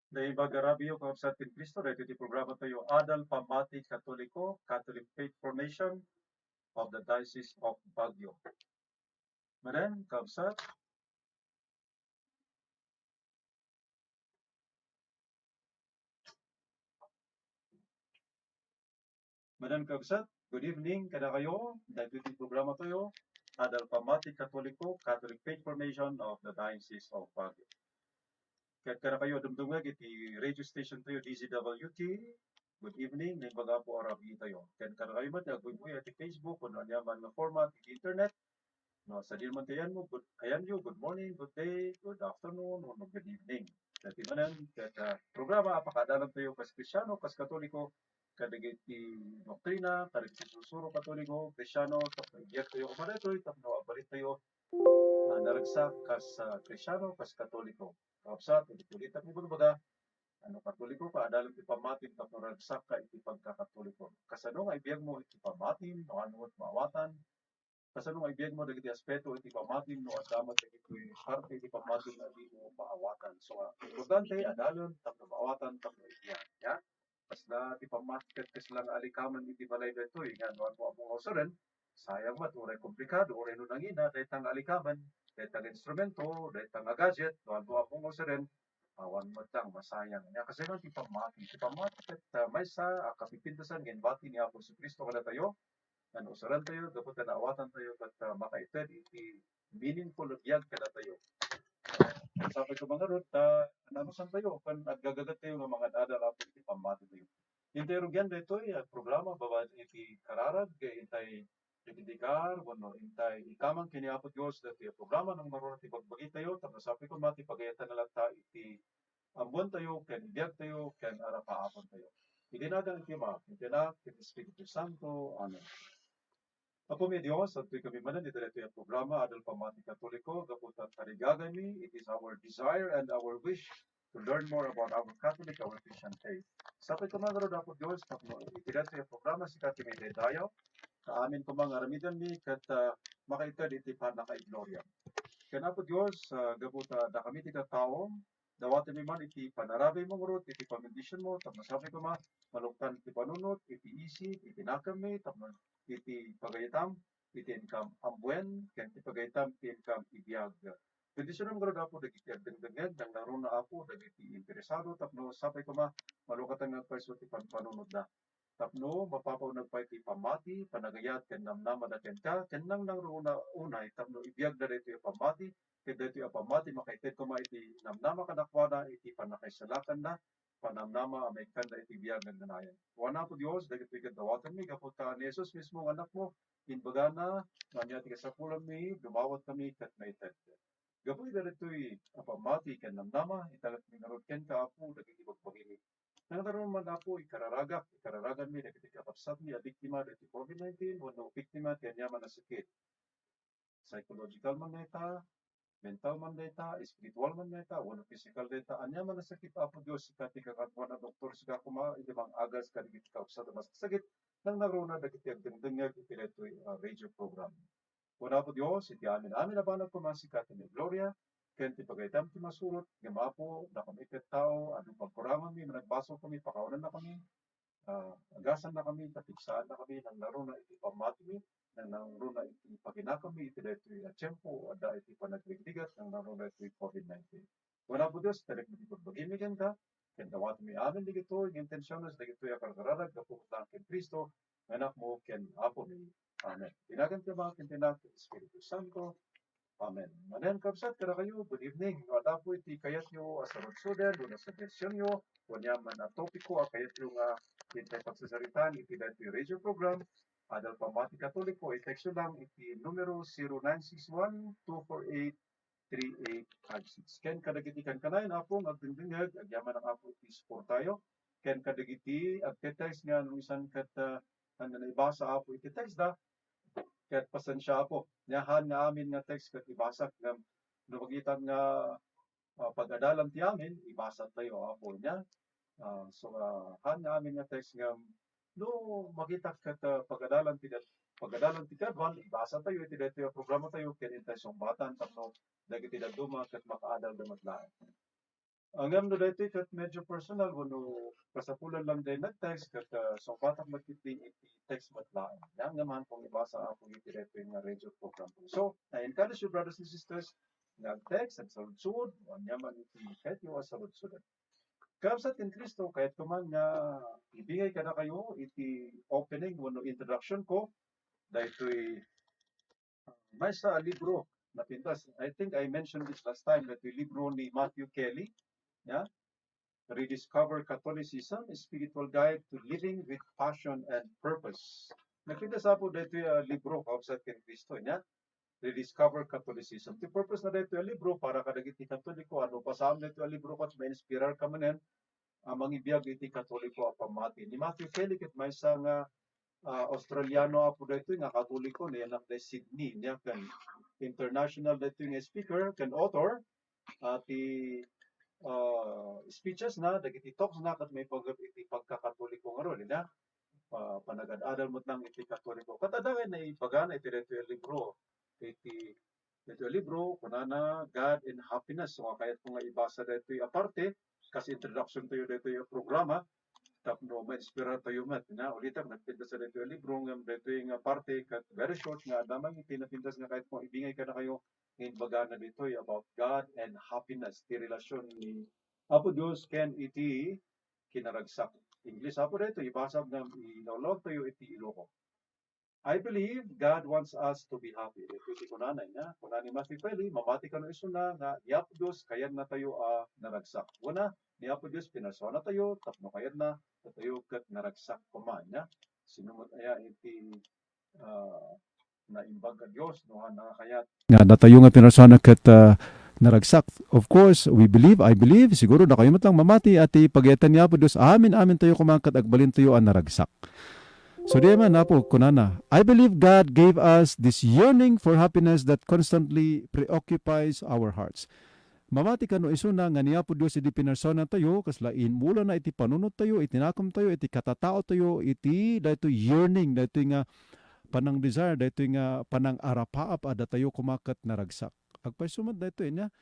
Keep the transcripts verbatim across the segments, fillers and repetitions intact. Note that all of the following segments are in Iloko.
Naimbag a rabiyo, kakabsat ken Kristo, daytoy ti programa tayo, Adal Pammati Katoliko, Catholic Faith Formation of the Diocese of Baguio. Manen, kakabsat. Manen, kakabsat, good evening kadakayo. Daytoy ti programa tayo, Adal Pammati Katoliko, Catholic Faith Formation of the Diocese of Baguio. Ket kadakayo dumdumngeg iti radio station tayo, D Z W T. Good evening, naimbag a rabii tayo. Ket kadakayo met nga agbuybuya iti Facebook, wenno aniaman nga format iti internet. No, sadino man ti ayanmo, good, ayanyo, good morning, good day, good afternoon, wenno good evening. Daytoy manen, ket, ah, programa a pakaadalan tayo kas Kristiano, kas Katoliko, kadagiti doktrina, kadagiti sursuro Katoliko, Kristiano, tapno ibiag tayo koma daytoy, tapno agbalin tayo, ah, naragsak kas, ah, Kristiano, kas Katoliko. Kakabsat, ulit-ulit a ibabaga, no Katoliko ka, adalam ti pammatim tapno naragsak ka iti pagkakatoliko. Kasano nga ibiagmo iti pammatim, no ania met maawatan? Kasano nga ibiagmo dagiti aspeto iti pammatim, no adda met dagitoy parte iti pammatim a dimo maawatan? So, ah, importante, adalam tapno maawatan, tapno ibiag. Ya? Kasla ti pammatik ket kasla nga alikamen iti balay daytoy nga no ammom nga usaren, sayang met, uray komplikado, uray no nangina dayta nga alikamen, dayta nga instrumento, dayta nga gadget, no ammom nga usaren, awan met lang masayang. Ania, kasla ti pammati. Ti pammati ket, ah, maysa a kapipintasan nga inbati ni Apo Jesu-Cristo kadatayo, nga no usaren tayo, gapu ta naawatan tayo, ket, ah, makaited iti meaningful a biag kadatayo. Sapay koma ngarud, ta, nanusan tayo, ken aggagat tayo nga mangad-adal Apo iti pammati tayo. Intay rugian daytoy a programa babaen iti kararag, ket intay idedikar, wenno intay ikaman ken ni Apo Dios daytoy a programa, nangngaruna ti bagbagi tayo, tapno sapay koma ti pagayatan na latta iti ammoan tayo, ken ibiag tayo, ken arapaapon tayo. Iti nagan ti Ama, ken ti Anak, ken ti Espiritu Santo. Amen. Apo mi Dios, adtoy kami manen iti daytoy a programa, Adal Pammati Katoliko, gapu ta tarigagaymi, it is our desire and our wish to learn more about our Catholic, our Christian faith. Sapay koma ngarud, Apo Dios, tapno iti daytoy a programa, sika ti maidaydayaw, ta amin koma nga aramidenmi, ket, ah, makaited iti pannakaigloria. Ken Apo Dios, ah, gapu ta dakami ti tattao, dawatenmi man iti panarabaymo ngarud iti pamendisionmo, tapno sapay koma maluktan ti panunot iti isip, iti nakemmi, tapno iti pagayatam, iti inkam ammuen, ken ti pagayatam, ti inkam ibiag. Bendisionam ngarud, Apo, dagiti agdengdengngeg, nangnangruna, Apo, dagiti interesado, tapno sapay koma malukatan nga agpayso ti panpanunotda. Tapno mapapauneg pay ti pammati, panagayat, ken namnamada kenka, ken nangnangruna unay tapno ibiagda daytoy a pammati, ket daytoy a pammati makaited koma iti namnama kadakuada iti pannakaisalakanna, panamnama a maikkanda iti biag nga agnanayon. Wen, Apo Dios, dagitoy ket dawatenmi gapu ta ni Jesus mismo nga Anakmo, imbagana nga ania ti kasapulanmi, dumawatkami ket maited. Gapu iti daytoy a pammati ken namnama, italekmi ngarud kenka, Apo, dagiti bagbagimi. Nangnangruna man, Apo, ikararagak, ikararaganmi dagiti kakabsatmi a biktima dagiti covid nineteen wenno biktima ti aniaman a sakit. Psychological man dayta, mental man dayta, espiritual man dayta, wenno pisikal dayta, aniaman a sakit, Apo Dios, sika ti kakaduan a doktor, sika koma iti mang-agas kadagiti kakabsat a masagsagit, nangnangruna dagiti agdengdengngeg iti daytoy a radio program. Wen, Apo Dios, iti amin, amin a banag koma sika ti maigloria, ken ti pagaytam ti masurot, ngem, Apo, dakami ket tao, adu pagkuranganmi, managbasolkami, pakawanannakami, ah, agasannakami, tapigsaannakami, nangnangruna iti pammatimi, nangnangruna iti paginakemmi iti daytoy a tiempo, adda iti panagrigrigit, nangnangruna iti covid nineteen. Wen, Apo Dios, italekmi ti bagbagimi kenka, ken dawatenmi amin dagitoy nga intensiones, dagitoy a karkararag gapu laeng ken Cristo, nga Anakmo ken Apomi. Amen. Iti nagan ti Ama, ken ti Anak, ken ti Espiritu Santo. Amen. Manen, kabsat, kadakayo, good evening. No adda pay iti kayatyo a sarudsoden, wenno suggestionyo, wenno aniaman a topiko a kayatyo nga intay pagsasaritaan iti daytoy radio program, Adal Pammati Katoliko, i-text lang iti numero zero nine six one two four eight three eight five six. Ken kadagiti kankanayon, Apo, nga agdengdengngeg, agyamanak, Apo, iti suportayo. Ken kadagiti agte-text nga no insan ket, ah, haan nga naibasa, Apo, iti text da, ket pasensia, Apo. Ania, haan nga amin nga text ket ibasak ngem no makitak nga, ah, pag-adalan ti amin, ibasatayo, Apo, ania. Ah, so, ah, haan nga amin nga text ngem no makitak ket, ah, pag-adalan ti kad-, pag-adalan ti kaduan, ibasatayo iti daytoy a programatayo ken intay sungbatan tapno dagiti dadduma ket makaadalda met laeng. Ngem no daytoy ket medyo personal wenno kasapulan lang daytoy nag-text ket, ah, sungbatak met iti, iti text met laeng. Ania, ngem haan kong ibasa, Apo, iti daytoy nga radio program. So, I encourage you, brothers and sisters, nga ag-text, agsaludsod, o ania man iti kayatyo a saludsodon. Kabsat ken Cristo, kayatko man nga ibingay kadakayo iti opening wenno introduction ko, daytoy maysa a libro napintas. I think I mentioned this last time, daytoy libro ni Matthew Kelly, ania, Rediscover Catholicism, Spiritual Guide to Living with Passion and Purpose. Napintas, Apo, daytoy a libro, Kabsat ken Cristo, ania, Rediscover Catholicism. Ti purpose na daytoy a libro para kadagiti Katoliko, no basaem daytoy a libro ket mainspirarka manen a mangibiag iti Katoliko a pammati. Ni Matthew Kelly ket maysa nga, ah, Australiano, Apo, daytoy nga Katoliko, nayanak idiay Sydney, ania, ken international daytoy nga speaker ken author, ah, ti, ah, speeches na, dagiti talks na, ket maipanggep iti pagkakatoliko ngarud, ania, pa-, panagad-adal met lang iti Katoliko. Ket adda nga naibagana iti daytoy a libro, iti, daytoy a libro, kunana, God and Happiness. So, kayatko nga ibasa daytoy a parte, kas introduction tayo daytoy a programa, tapno mainspiratayo met. Ania, ulitek, napintas daytoy a libro, ngem daytoy nga parte, ket very short nga adda man iti napintas nga kayatko ibingay kadakayo, nga imbagana ditoy about God and happiness, ti relasyon ni Apo Dios ken iti kinaragsak. English, Apo, daytoy, ibasam ngem ilawag tayo iti Ilocano. "I believe God wants us to be happy." Daytoy ti kunana, ania. Kuna ni Matthew Kelly, mamati kano isuna nga ni Apo Dios kayatna tayo a naragsak. Kuna, ni Apo Dios pinarsuana tayo tapno kayatna tayo ket naragsak koma, ania. Sino met aya iti, ah, naimbag a Dios, no, haan nga kayat nga datayo nga pinarsuana ket, ah, naragsak. Of course, we believe, I believe, siguro dakayo met lang mamati a ti pagayatan ni Apo Dios, amin-amin tayo koma ket agbalin tayo a naragsak. So, di man, Apo, kunana, "I believe God gave us this yearning for happiness that constantly preoccupies our hearts." Mamati kano isuna nga ni Apo Dios idi pinarsuana tayo, kasla immulana iti panunot tayo, iti nakem tayo, iti katatao tayo, iti daytoy yearning, daytoy nga panang-desire, daytoy nga panang-arapaap a datayo koma ket naragsak. Agpayso met daytoy, ania,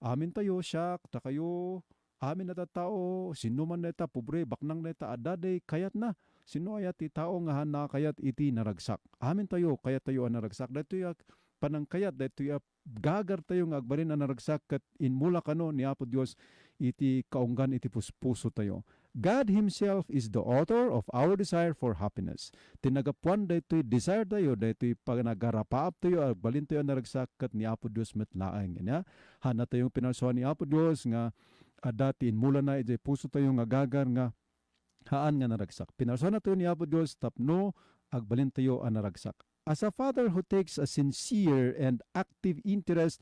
amin tayo, siak, dakayo, amin a tattao, sino man dayta, pobre, baknang dayta, adda day kayatna. Sino aya ti tao nga haan nga kayat iti naragsak? Amin tayo, kayat tayo a naragsak. Daytoy a panangkayat, daytoy a gagar tayo nga agbalin a naragsak ket immula kano ni Apo Dios iti kaunggan iti puspuso tayo. God Himself is the author of our desire for happiness. Ti nagapuan daytoy desire tayo, daytoy panagarapaap tayo, agbalin tayo a naragsak ket ni Apo Dios met laeng. Ania, haan tayo pinarsuan ni Apo Dios nga adda ti immulana idiay puso tayo nga gagar nga haan nga naragsak. Pinarsuana tayo ni Apo Dios tapno agbalin tayo a naragsak. As a father who takes a sincere and active interest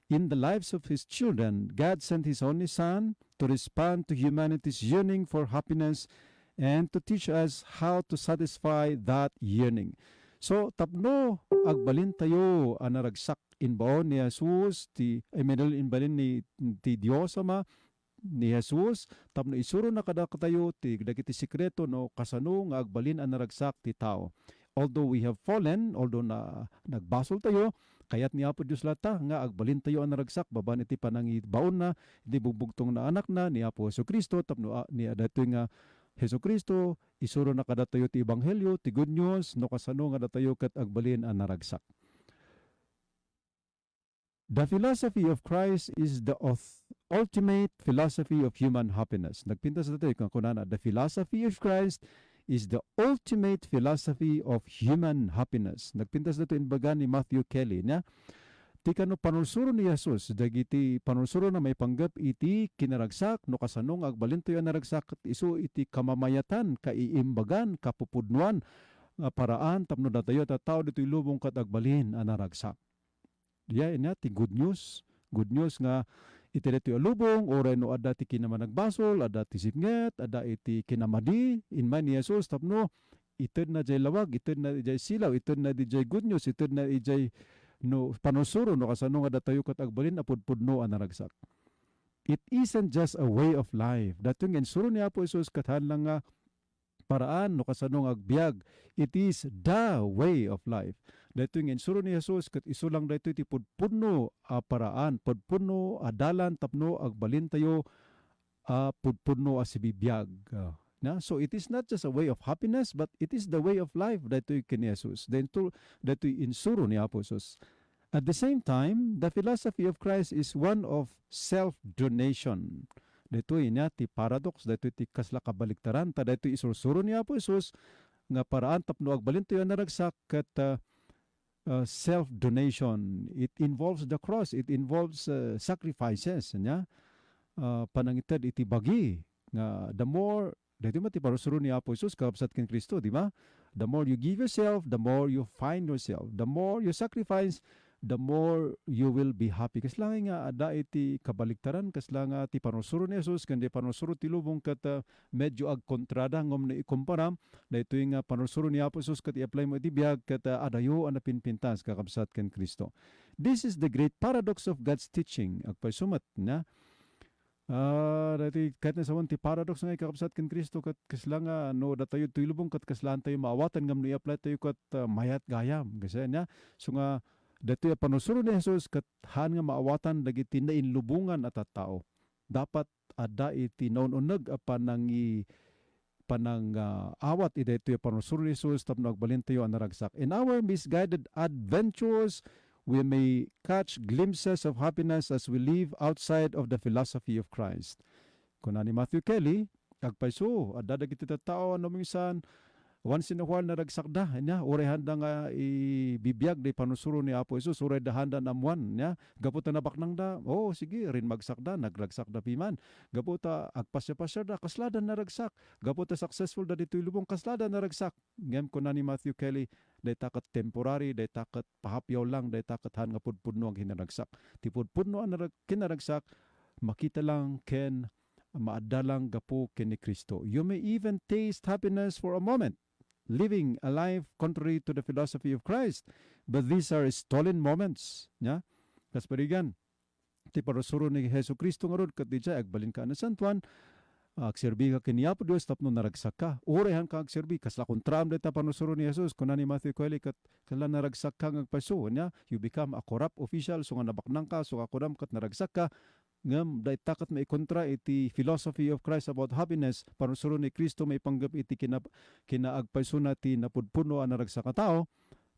in the lives of his children, God sent his only Son to respond to humanity's yearning for happiness and to teach us how to satisfy that yearning. So, tapno agbalin tayo a naragsak, imbaon ni Jesus ti, ay, imbalin ni, ti Dios Ama, ni Jesus tapno isurona kadatayo ti dagiti sekreto no kasano nga agbalin a naragsak ti tao. Although we have fallen, although na, nagbasol tayo, kayat ni Apo Dios latta nga agbalin tayo a naragsak babaen iti panangibaonna, iti bugbugtong na Anakna, ni Apo Jesu-Cristo, tapno, ah, ni daytoy nga Jesu-Cristo, isurona kadatayo ti ebanghelio, ti good news, no kasano nga datayo ket agbalin a naragsak. The philosophy of Christ is the auth-, ultimate philosophy of human happiness. Nagpintas daytoy, kunana, "The philosophy of Christ is the ultimate philosophy of human happiness." Nagpintas daytoy imbaga ni Matthew Kelly, nia? Ti kano panursuro ni Jesus, dagiti panursurona maipanggep iti kinaragsak, no kasano nga agbalintayo a naragsak, ket isu iti kamamayatan, kaiimbagan, kapupudnoan, nga paraan tapno datayo a tattao ditoy lubong ket agbalin a naragsak. Diay ania ti good news. Good news nga iti daytoy a lubong, uray no adda ti kinamanagbasol, adda ti sipnget, adda iti kinamadi, immay ni Jesus tapno itedna diay lawag, itedna diay silaw, itedna diay good news, itedna diay no, panursuro no kasano nga datayo ket agbalin a pudpudno a naragsak. It isn't just a way of life. Daytoy nga insuro ni Apo Jesus ket haan lang nga paraan no kasano nga agbiag. It is the way of life. Daytoy nga insuro ni Jesus ket isu lang daytoy ti pudpudno a paraan, pudpudno a dalan tapno agbalintayo a pudpudno a sibibiag. Ah, na? So, it is not just a way of happiness, but it is the way of life daytoy ken ni Jesus. Daytoy, daytoy insuro ni Apo Jesus. At the same time, the philosophy of Christ is one of self-donation. Daytoy niya ti paradox, daytoy ti kasla kabaliktaran, ta daytoy isursuro ni Apo Jesus nga paraan tapno agbalintayo a naragsak ket, ah, ah, self-donation. It involves the cross, it involves, ah, sacrifices, niya? Ah, panangited iti bagi nga the more, daytoy met ti panursuro ni Apo Jesus, kakabsat ken Cristo, di ba? The more you give yourself, the more you find yourself. The more you sacrifice, the more you will be happy. Kasla nga adda iti kabaliktaran, kasla nga ti panursuro ni Jesus, ken di panursuro ti lubong ket, ah, medyo agkontrada, ngem no ikumpara, daytoy nga panursuro ni Apo Jesus ket i-apply mo iti biag ket, ah, adayo a napinpintas, kakabsat ken Cristo. This is the great paradox of God's teaching. Agpayso met, na? Ah, daytoy ket nasawen ti paradox nga ikakabsat ken Cristo ket kasla nga no datayo toy lubong ket kaslaantayo maawatan ngem no i-apply tayo ket, ah, mayat gayam. Kasi niya, so nga, daytoy a panursuro ni Jesus ket haan nga maawatan dagiti nainlubongan a tattao. Dapat adda iti naun-uneg a panangi-, panang, ah, awat iti daytoy a panursuro ni Jesus tapno agbalintayo a naragsak. In our misguided adventures, we may catch glimpses of happiness as we live outside of the philosophy of Christ. Kuna ni Matthew Kelly, agpayso, adda dagiti tattao a no minsan, once in a while, naragsakda, ania, uray handa nga ibibiag di panursuro ni Apo Jesus, uray da handa naammuan, nia, gapu ta nabaknangda, oo, sige, rinmagsakda, nagragsakda piman. Gapu ta agpasiapasiarda, kaslada naragsak. Gapu ta successful da ditoy lubong, kaslada naragsak. Ngem kuna ni Matthew Kelly, dayta ket temporary, dayta ket pahapiaw lang, dayta ket haan nga pudpudno a kinaragsak. Ti pudpudno a narag-, kinaragsak, makita lang ken maadda lang gapu ken ni Cristo. You may even taste happiness for a moment, living a life contrary to the philosophy of Christ. But these are stolen moments. Nya? Kas parigan, ti panursuro ni Jesu-Cristo ngarud ket diay agbalinka a nasantoan, agserbika ken ni Apo Dios tapno naragsakka. Uray haanka agserbi, kasla kontraam dayta panursuro ni Jesus. Kuna ni Matthew Kelly ket, kasla naragsakka nga agpayso, nia, you become a corrupt official, so nga nabaknangka, so nga kunam ket naragsakka, ngem dayta ket maikontra iti philosophy of Christ about happiness, panursuro ni Cristo maipanggep iti kina-, kinaagpaysona ti napudpudno a naragsak a tao.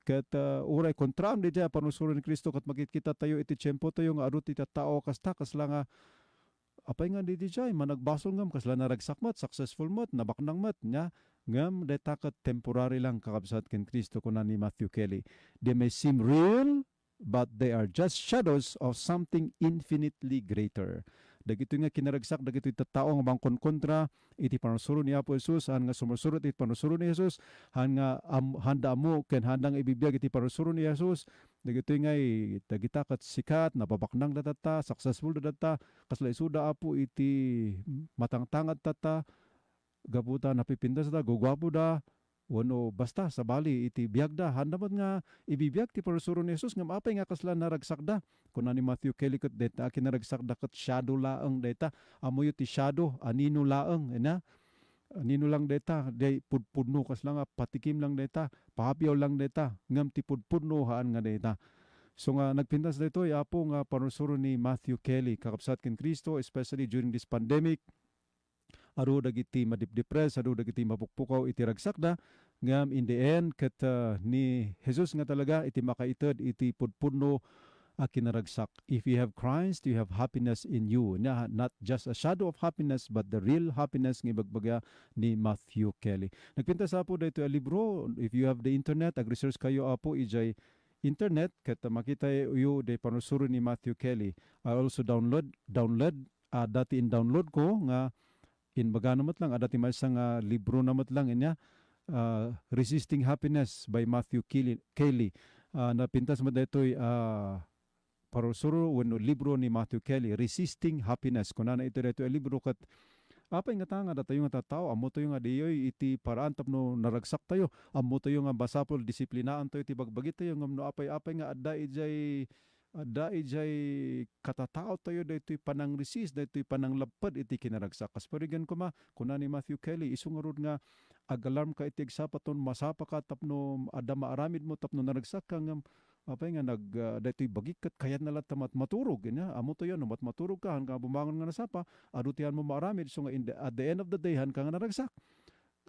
Ket, ah, uray kontraam daydiay a panursuro ni Cristo ket makitkitatayo iti tiempotayo nga adu ti tattao a kasta, kasla nga, apay nga daydiay, managbasol ngem kasla naragsak met, successful met, nabaknang met, nia? Ngem dayta ket temporary lang, kakabsat, ken Cristo, kuna ni Matthew Kelly. They may seem real, but they are just shadows of something infinitely greater. Dagitoy nga kinaragsak, dagitoy tattao nga mangkonkontra iti panursuro ni Apo Jesus, haan nga sumursurot iti panursuro ni Jesus, haan nga am-, handa ammo ken handa nga ibibiag iti panursuro ni Jesus. Dagitoy ngay, dagita ket sikat, nababaknang da tatta, successful da tatta, kasla isuda, Apo, iti matangtangad tatta, gapu ta napipintas da, guguapo da, wenno basta sabali iti biagda. Handa met nga ibibiag ti panursuro ni Jesus, ngem apay nga kasla naragsakda? Kuna ni Matthew Kelly ket dayta a kinaragsakda ket shadow laeng dayta. Ammoyo ti shadow, anino laeng, ina? Anino lang dayta, diay pudpudno kasla nga patikim lang dayta, pahapiaw lang dayta, ngem ti pudpudno haan nga dayta. So nga nagpintas daytoy, Apo, nga panursuro ni Matthew Kelly, kakabsat ken Cristo, especially during this pandemic. Adu dagiti madipdipres, adu dagiti mapukpukaw iti ragsakda, ngem in the end, ket, ah, ni Jesus nga talaga iti makaited iti pudpudno a kinaragsak. If you have Christ, you have happiness in you. Nia, not just a shadow of happiness, but the real happiness nga ibagbaga ni Matthew Kelly. Nagpintas, Apo, daytoy a libro. If you have the internet, ag-research kayo, Apo, idiay internet, ket makitayo diay panursuro ni Matthew Kelly. I also download, download, ah, dati in-download ko nga imbagana met lang, adda ti maysa nga librona met lang, ania, ah, Resisting Happiness by Matthew Kelly, Kelly. Ah, napintas met daytoy, ah, panursuro wenno libro ni Matthew Kelly, Resisting Happiness. Kunana iti daytoy a libro ket, apay ngata nga datayo nga tattao, ammotayo nga diyoy iti paraan tapno naragsaktayo, ammotayo nga masapul disiplinaantayo ti bagbagitayo, ngem no apay-apay nga adda idiay Adda idiay katataotayo daytoy panangresist, daytoy pananglapped iti kinaragsak. Kas parigan koma, kuna ni Matthew Kelly, isu ngarud nga ag-alarmka iti agsapa ton masapaka tapno adda maaramidmo tapno naragsakka, ngem apay nga nag, ah, daytoy bagik ket kayatna latta mat-, maturog, ania? Ammotayo no mat-, maturog ka, haan ka bumangon nga nasapa, adu ti haanmo maaramid, isu nga in the, at the end of the day, haan ka nga naragsak.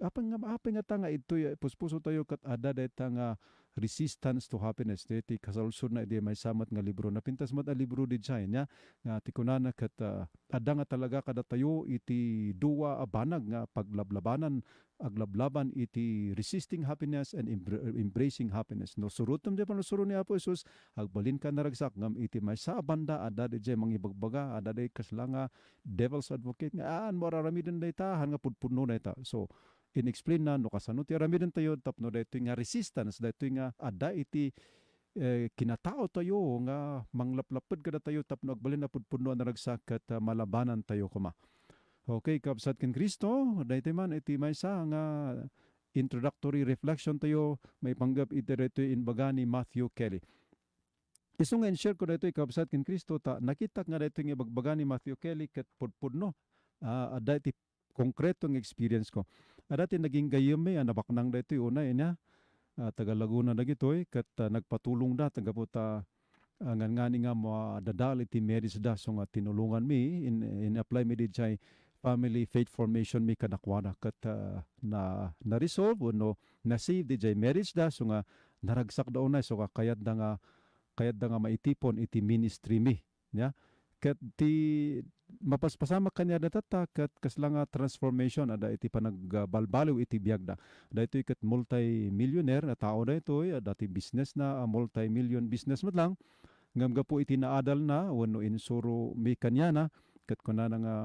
Apay nga, apay nga ta nga itoy, eh, puspusotayo ket adda dayta nga resistance to happiness. Daytoy kasalsodna idi maysa met nga libro. Napintas met a libro diay, ania? Nga ti kunana ket, ah, adda nga talaga kadatayo iti dua a banag nga paglablabanan, aglablaban iti resisting happiness and embra-, embracing happiness. No, surotem diay pannursuro ni Apo Jesus, agbalinka naragsak, ngem iti maysa a banda, adda diay mangibagbaga, adda diay kasla nga devil's advocate nga, "Haan mo araramiden dayta, haan nga pudpudno dayta." So, in-explain na no kasano ti aramidentayo tapno daytoy nga resistance, daytoy nga adda iti, eh, kinataotayo nga manglaplapped kadatayo tapno agbalin a pudpudno a naragsak ket, ah, malabanantayo koma. Okay, kabsat ken Cristo, daytoy man iti maysa nga introductory reflection tayo maipanggep iti daytoy imbaga ni Matthew Kelly. Isu nga in-share ko daytoy, kabsat ken Cristo, ta nakitak nga daytoy nga ibagbaga ni Matthew Kelly ket pudpudno. Ah, adda iti konkreto nga experience ko. Adda ti naging gayyemmi a nabaknang daytoy unay, ania, ah, taga Laguna dagitoy, ket, ah, nagpatulongda, ta gapu ta, ah, ngan-ngani nga madadal iti marriage da, so nga tinulonganmi, in, in-apply mi diay family faith formation mi kadakuada, ket, ah, na, na-resolve wenno na-save diay marriage da, so nga naragsakda unay, so nga kayatda nga, kayatda nga maitipon iti ministry mi. Ya. Ket ti mapaspasamak kaniada tatta, ket kasla nga transformation adda iti panagbalbaliw iti biagda. Daytoy ket multimillionaire a tao daytoy, adda ti business na, a multimillion business met lang. Ngem gapu iti naadalna wenno insuro mi kaniana, ket kunana nga,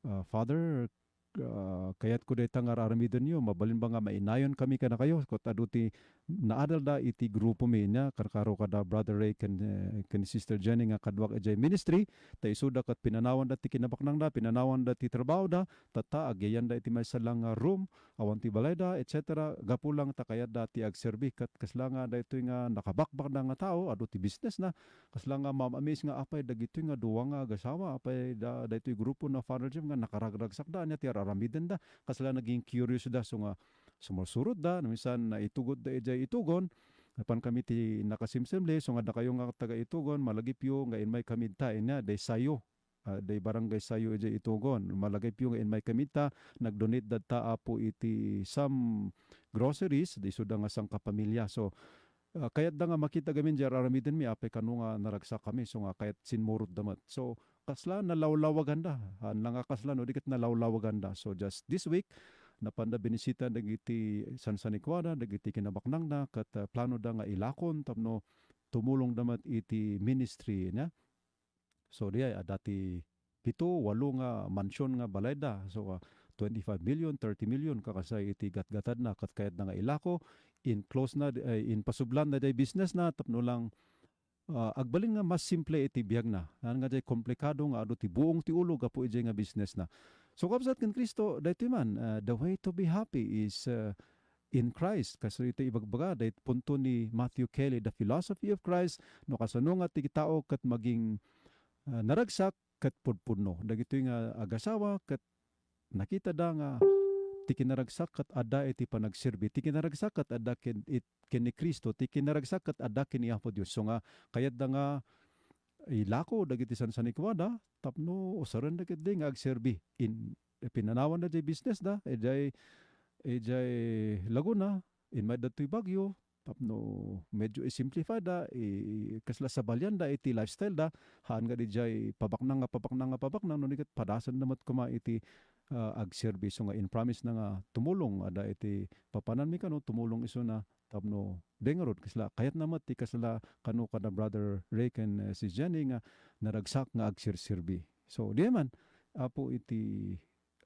ah, "Father, ah, kayatko dayta nga ar-aramidenyo, mabalin ba nga mainayon kami kadakayo?" Ket adu ti naadalda iti grupo mi, nia, karkaro kada Brother Ray ken, eh, ken Sister Jenny nga kaduak idiay ministry, ta isuda ket pinanawanda ti kinabaknangda, pinanawanda ti trabahoda, tatta, agyayanda iti maysa lang nga room, awan ti balayda, et cetera. Gapu lang ta kayatda ti agserbi, ket kasla nga daytoy nga nakabakbakda nga tao, adu ti business na, kasla nga maam-amis nga apay dagitoy nga dua nga agasawa, apay da, daytoy grupo na Father Jim nga nakaragragsakda, ania ti ar-aramidenda. Kasla naging curious da, so nga sumursurotda, no, minsan naitugotda idiay itugon. Napan kami ti nakasimsimli, so nga dakayo nga taga Itugon, malagipyo nga inmay kami ta, ania, day sayo. Ah, day barangay sayo idiay Itugon. Malagipyo nga inmay kami ta, nag-donate da ta, Apo, iti some groceries, isuda nga sangkapamilya. So, ah, kayatda nga makita gamin diay ar-aramidenmi, apay kano nga naragsak kami, so nga kayat sinmurotda met. So, kasla nalawlawaganda, ah, nangakasla no di ket nalawlawaganda. So, just this week, napanda binisita dagiti sansanikuada, dagiti kinabaknangna, ket, ah, planoda nga ilakon tapno tumulongda met iti ministry, nia. So, diay, adda ti pito, walo nga mansion nga balayda. So, ah, twenty-five million, thirty million, kakasay iti gatgatadna, ket kayatna nga ilako, in-close na, eh, impasublanna diay business na, tapno lang, ah, agbalin nga mas simple iti biagna. Haan nga diay komplikado nga adu ti buong ti ulo gapu idiay nga business na. So, kabsat ken Cristo, daytoy man, ah, the way to be happy is, ah, in Christ. Kas iti ibagbaga, daytoy punto ni Matthew Kelly, The Philosophy of Christ, no kasano nga ti tao ket maging, ah, naragsak ket pudpudno. Dagitoy nga agasawa ket nakitada nga ti kinaragsak ket adda iti panagserbi. Ti kinaragsak ket adda ken, it, ken ni Cristo. Ti kinaragsak ket adda ken ni Apo Dios. So nga, kayatda nga ilako dagiti sansanikuada tapno usarenda ketdi nga agserbi. In, pinanawanda diay business da, idiay, idiay Laguna, inmayda toy Baguio, tapno medyo i-simplify da, i-, kasla sabalian da iti lifestyle da, haan nga diay pabaknang nga pabaknang nga pabaknang, no di ket padasanda met koma iti, ah, agserbi. So nga in-promise na nga tumulong, adda iti papananmi kano, tumulong isuna, tapno di ngarud, kasla, kayatna met ti kasla kano kada Brother Ray ken, eh, Sis Jenny nga naragsak nga agserserbi. So, diay man, Apo, iti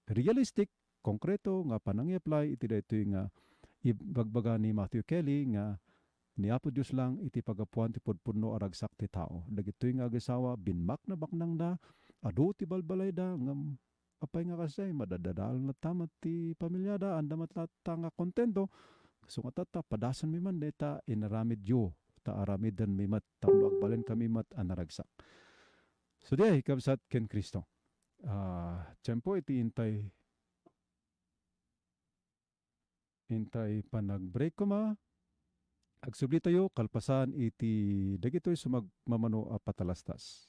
realistic, konkreto nga panangi-apply iti daytoy nga ibagbaga ni Matthew Kelly nga ni Apo Dios lang iti pagapuan ti pudpudno a ragsak ti tao. Dagitoy nga agasawa, binmaknabaknangda, adu ti balbalayda, ngem apay nga kasdiay, madadadael latta met ti pamiliada, anda met latta nga kontento. Kasu nga tatta, padasenmi man dayta inaramidyo, ta aramidenmi met, tapno agbalinkami met a naragsak. So, diay, kabsat ken Cristo. Ah, tiempo iti intay, intay panag-break koma. Agsublitayo kalpasan iti dagitoy sumagmamano a patalastas.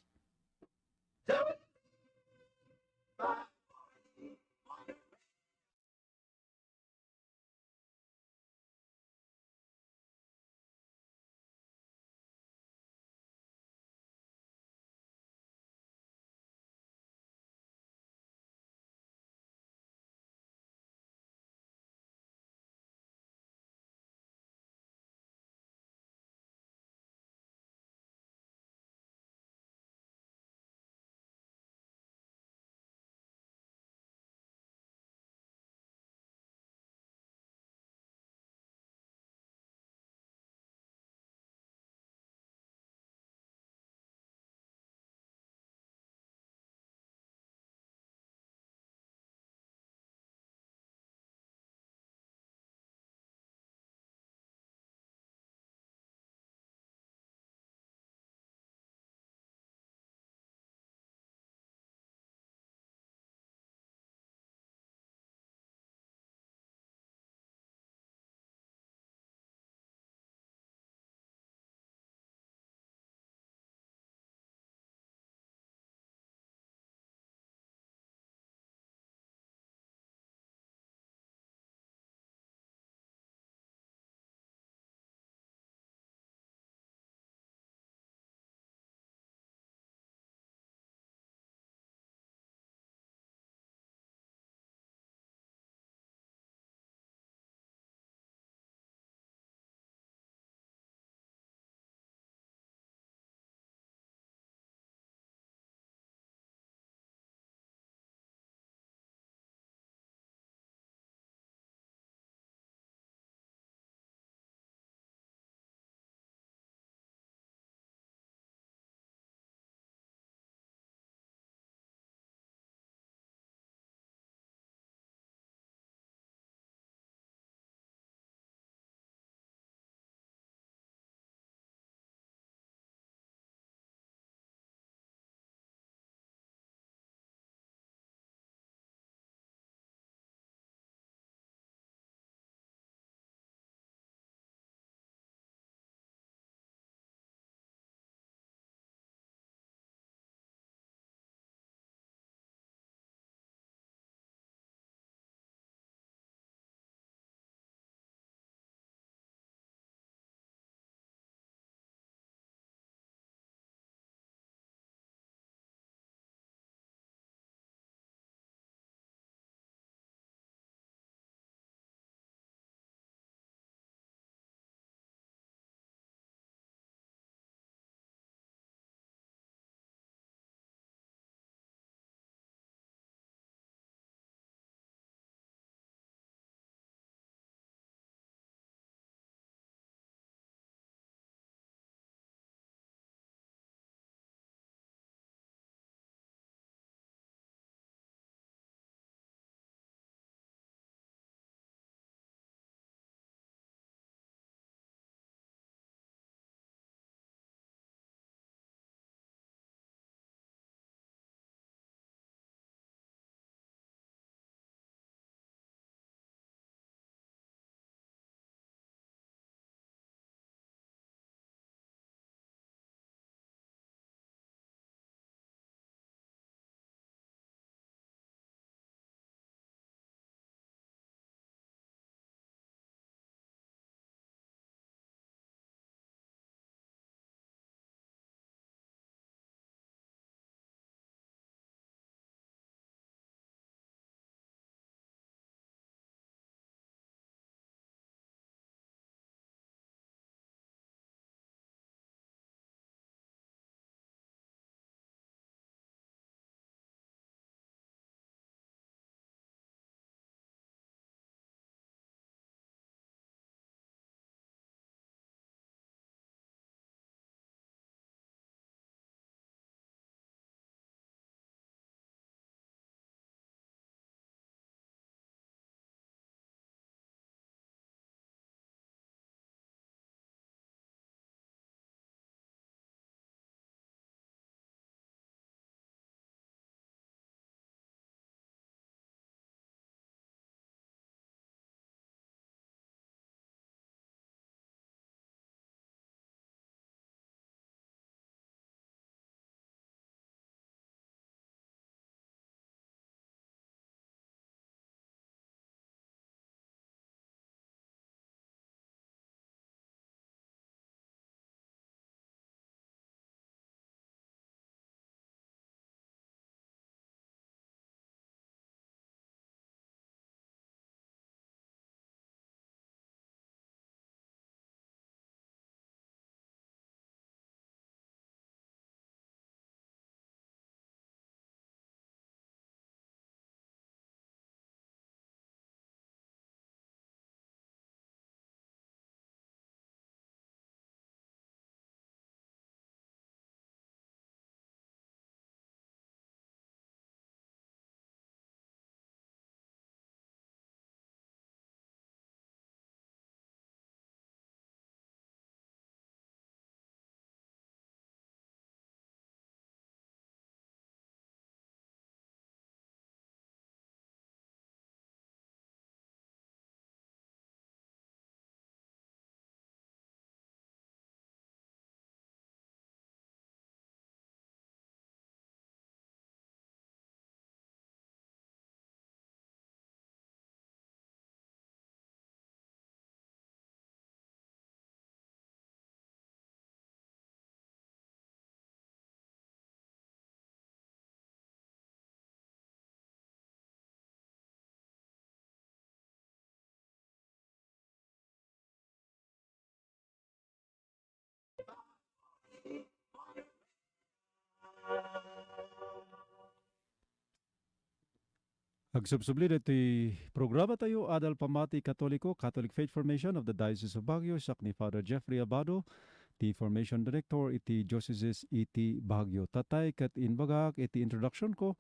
Agsubsubli ditoy programa tayo, Adal Pamati Katoliko, Catholic Faith Formation of the Diocese of Baguio, siak ni Father Jeffrey Abado, ti Formation Director iti Diocese iti Baguio. Tatay ket imbagak iti introduction ko,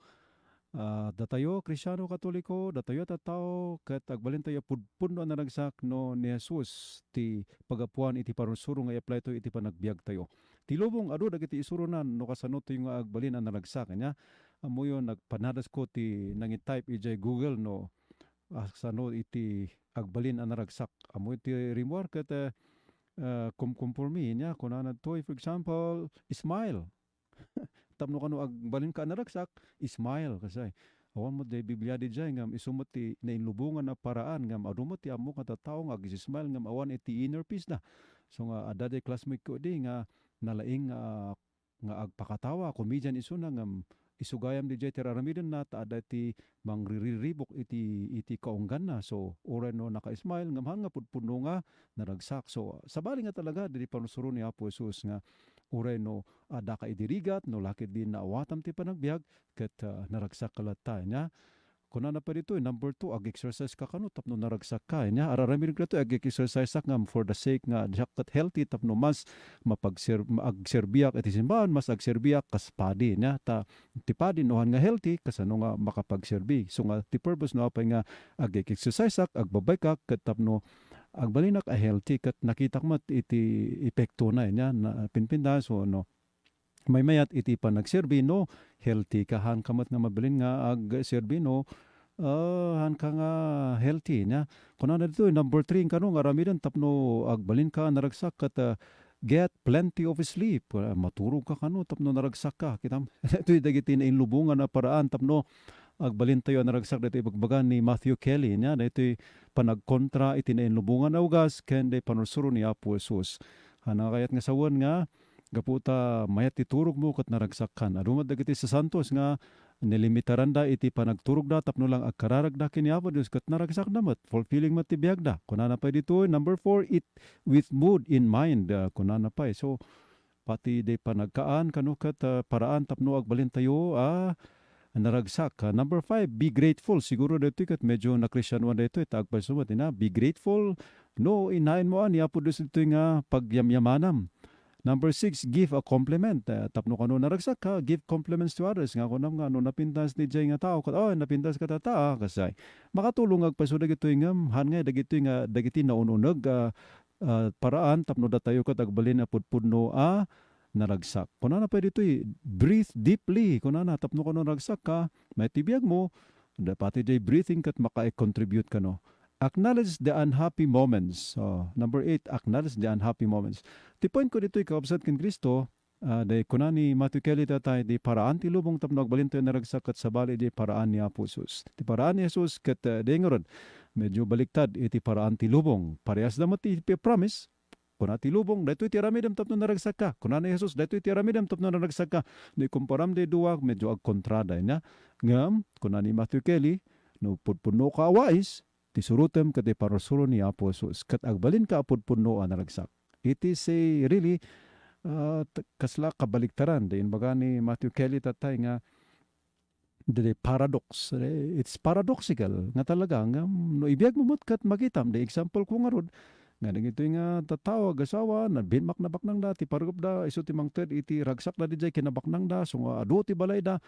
ah, datayo Kristiano Katoliko, datayo a tattao, ket agbalintayo a pudpudno a naragsak no ni Jesus ti pagapuan iti panursuro nga i-apply tayo iti panagbiag tayo. Ti lubong, adu dagiti isuronan no kasano tayo nga agbalin a naragsak, ania? Ammoyo, nagpanadasko ti nangi-type idiay Google no, ah, sano iti agbalin a naragsak. Ammoyo ti rimmuar ket, eh, ah, kumkumpormi, nia, kunana ditoy, for example, smile. Tapno kano agbalinka a naragsak, smile, kasay. Awan met diay Biblia diay ngem isu met ti nainlubongan a paraan ngem adu met ti ammok a tattao nga ag-smile ngem awan iti inner peace da. So nga adda diay classmate ko idi nga nalaing nga, nga agpakatawa, comedian isuna ngem isu gayam diay ti ar-aramidenna ta adda ti mangririribok iti, iti kaungganna. So uray no naka-smile ngem haan nga pudpudno nga naragsak. So sabali nga talaga diay panursuro ni Apo Jesus nga uray no addaka idi rigat, no la ketdi naawatam ti panagbiag, ket, ah, naragsak ka latta, nia? Kunana pay ditoy, number two, ag-exercise ka kano tapno naragsak ka, nia? Ar-aramidek ditoy, ag-exercise ak ngem for the sake nga diak ket healthy tapno mas mapagser-, agserbiak iti simbahan, mas agserbiak kas padi, nia? Ta ti padi, no haan nga healthy, kasano nga makapagserbi? So nga, ti purpose no apay nga ag-exercise ak, agbabike ak, ket tapno agbalinak a healthy, ket nakitak met iti epektona, nia? Na, pinpintas, so, no, maymayat iti panagserbi no healthy ka. Haan ka met nga mabalin nga agserbi no, ah, haan ka nga healthy, nia? Kunana ditoy, number three, kano nga aramiden tapno agbalin ka naragsak ket, ah, get plenty of sleep. Ah, maturog ka kano tapno naragsak ka. Kitam? Ditoy dagiti nainlubongan a paraan tapno agbalin tayo a naragsak. Ditoy ibagbaga ni Matthew Kelly, nia? Ditoy panagkontra iti nainlubongan a ugas ken diay panursuro ni Apo Jesus. Haan nga kayat nga sawen nga gapu ta mayat ti turogmo ket naragsak kan. Adu met dagiti sasantos nga nilimitaranda iti panagturogda tapno lang agkararagda ken ni Apo Dios ket naragsakda met, fulfilling met ti biagda. Kunana pay ditoy, number four, eat with mood in mind. Ah, kunana pay. So, pati diay panagkaan kano ket, ah, paraan tapno agbalintayo a naragsak. Ah, number five, be grateful. Siguro daytoy ket medyo nakristianoan daytoy, ta agpayso met, ina, be grateful no inainmo a ni Apo Dios ditoy nga pagyamyamanam. Number six, give a compliment. Ah, tapno kano naragsak ka, give compliments to others. Nga kunam nga no napintas diay nga tao, ket, "Oh, napintas ka ta, ta, ah," kasay. Makatulong nga agpayso dagitoy ngem, haan nga dagitoy nga, dagiti naun-uneg, ah, ah, paraan tapno datayo ket agbalin a pudpudno a naragsak. Kunana pay ditoy, "Breathe deeply." Kunana, tapno kano naragsak ka, mayat ti biagmo, da pati diay breathing ket maka-contribute kano. Acknowledge the unhappy moments. Oh, number eight, acknowledge the unhappy moments. Ti point ko ditoy, kakabsat ken Cristo, ah, diay kuna ni Matthew Kelly, tatay, ti paraan ti lubong tapno agbalintayo a naragsak ket sabali diay paraan ni Apo Jesus. Ti paraan ni Jesus ket, ah, diay ngarud, medyo baliktad iti paraan ti lubong. Parehasda met ti promise, Kuna ti lubong, "Daytoy ti aramidem tapno naragsak ka." Kuna ni Jesus, "Daytoy ti aramidem tapno naragsak ka." No ikumparam diay dua, medyo agkontrada, nia? Ngem, kuna ni Matthew Kelly, "No pudpudno ka a wais, ti surotem ket ti panursuro ni Apo Jesus, ket agbalin ka a pudpudno a naragsak." It is a really, ah, t-, kasla kabaliktaran. Diay imbaga ni Matthew Kelly, tatay, nga the paradox. Eh, it's paradoxical nga talaga nga no ibiagmo met ket makitam. The example ko ngarud, nga dagitoy nga tattao, agasawa, na binmak-, nabaknangda ti pargupda, isu ti mangted iti ragsakda diay kinabaknangda, so nga adu ti balayda.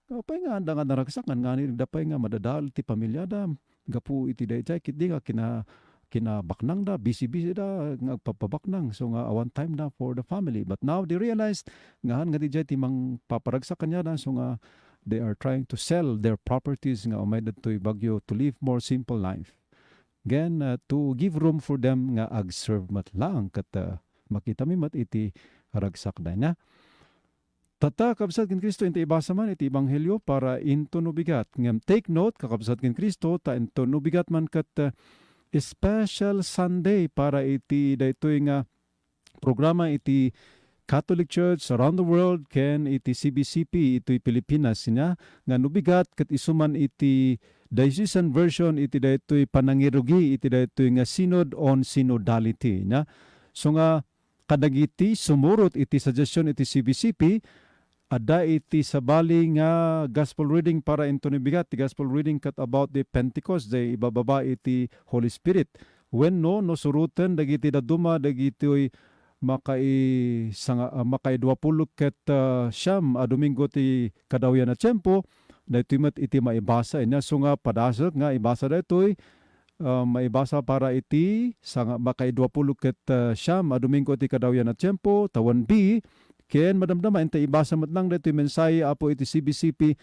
Apay nga anda nga naragsak, ngan ngani da pay nga madadael ti pamiliada gapu iti daydiay, ketdi nga kina-, kinabaknangda, busy-busy da nga agpapabaknang. So nga awan time da for the family. But now they realized nga haan nga diay ti mangpaparagsak kaniada. So nga they are trying to sell their properties nga umay ditoy Baguio to live more simple life. Again, uh, to give room for them nga ag-serve met laeng ket, uh, makitami met iti ragsakda, nia? Tatta, kabsat ken Cristo, inta ibasa man iti Ebanghelio para inton no bigat. Ngem take note, kakabsat ken Cristo, ta inton no bigat man ket, uh, special Sunday para iti daytoy nga programa iti Catholic Church around the world ken iti C B C P itoy Pilipinas, nia, nga no bigat ket isu man iti diocesan version iti daytoy panangirugi iti daytoy nga Synod on Synodality, nia. So nga kadagiti sumurot iti suggestion iti C B C P, adda iti sabali nga gospel reading para intono bigat, ti gospel reading ket about the Pentecost, jay ibababa iti Holy Spirit. Wenno, no suroten dagiti dadduma dagitoy makai-, sanga-, ah, makaiduapulo ket, ah, siam a Domingo ti kadawyan a tiempo, daytoy met iti maibasa. Ania, isu nga padasek nga ibasa daytoy, ah, maibasa para iti sanga-, makaiduapulo ket, ah, siam a Domingo ti kadawyan a tiempo, tawen B, ken madamdama, inta ibasa met lang daytoy mensahe, Apo, iti C B C P,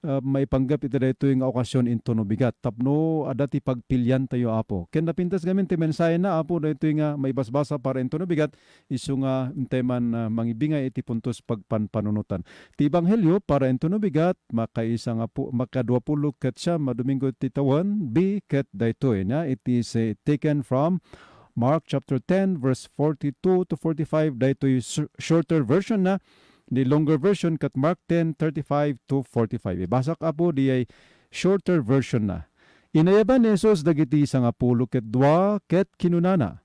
ah, maipanggep iti daytoy nga okasion intono bigat. Tapno adda ti pagpiliantayo, Apo. Ken napintas ngamin ti mensahena, Apo, daytoy nga maibasbasa para intono bigat, isu nga intay man, ah, mangibingay iti puntos pagpanpanunotan. Ti Ebanghelio para intono bigat, makaisa nga pu-, makaduapulo ket siam a Domingo ti tawen, B, ket daytoy, nia, it is, eh, taken from Mark chapter ten, verse forty-two to forty-five, daytoy s-, shorter version na, the longer version ket Mark ten, thirty-five to forty-five. Ibasak, Apo, diay shorter version na. Inayaban ni Jesus dagiti sangapulo ket dua ket kinunana,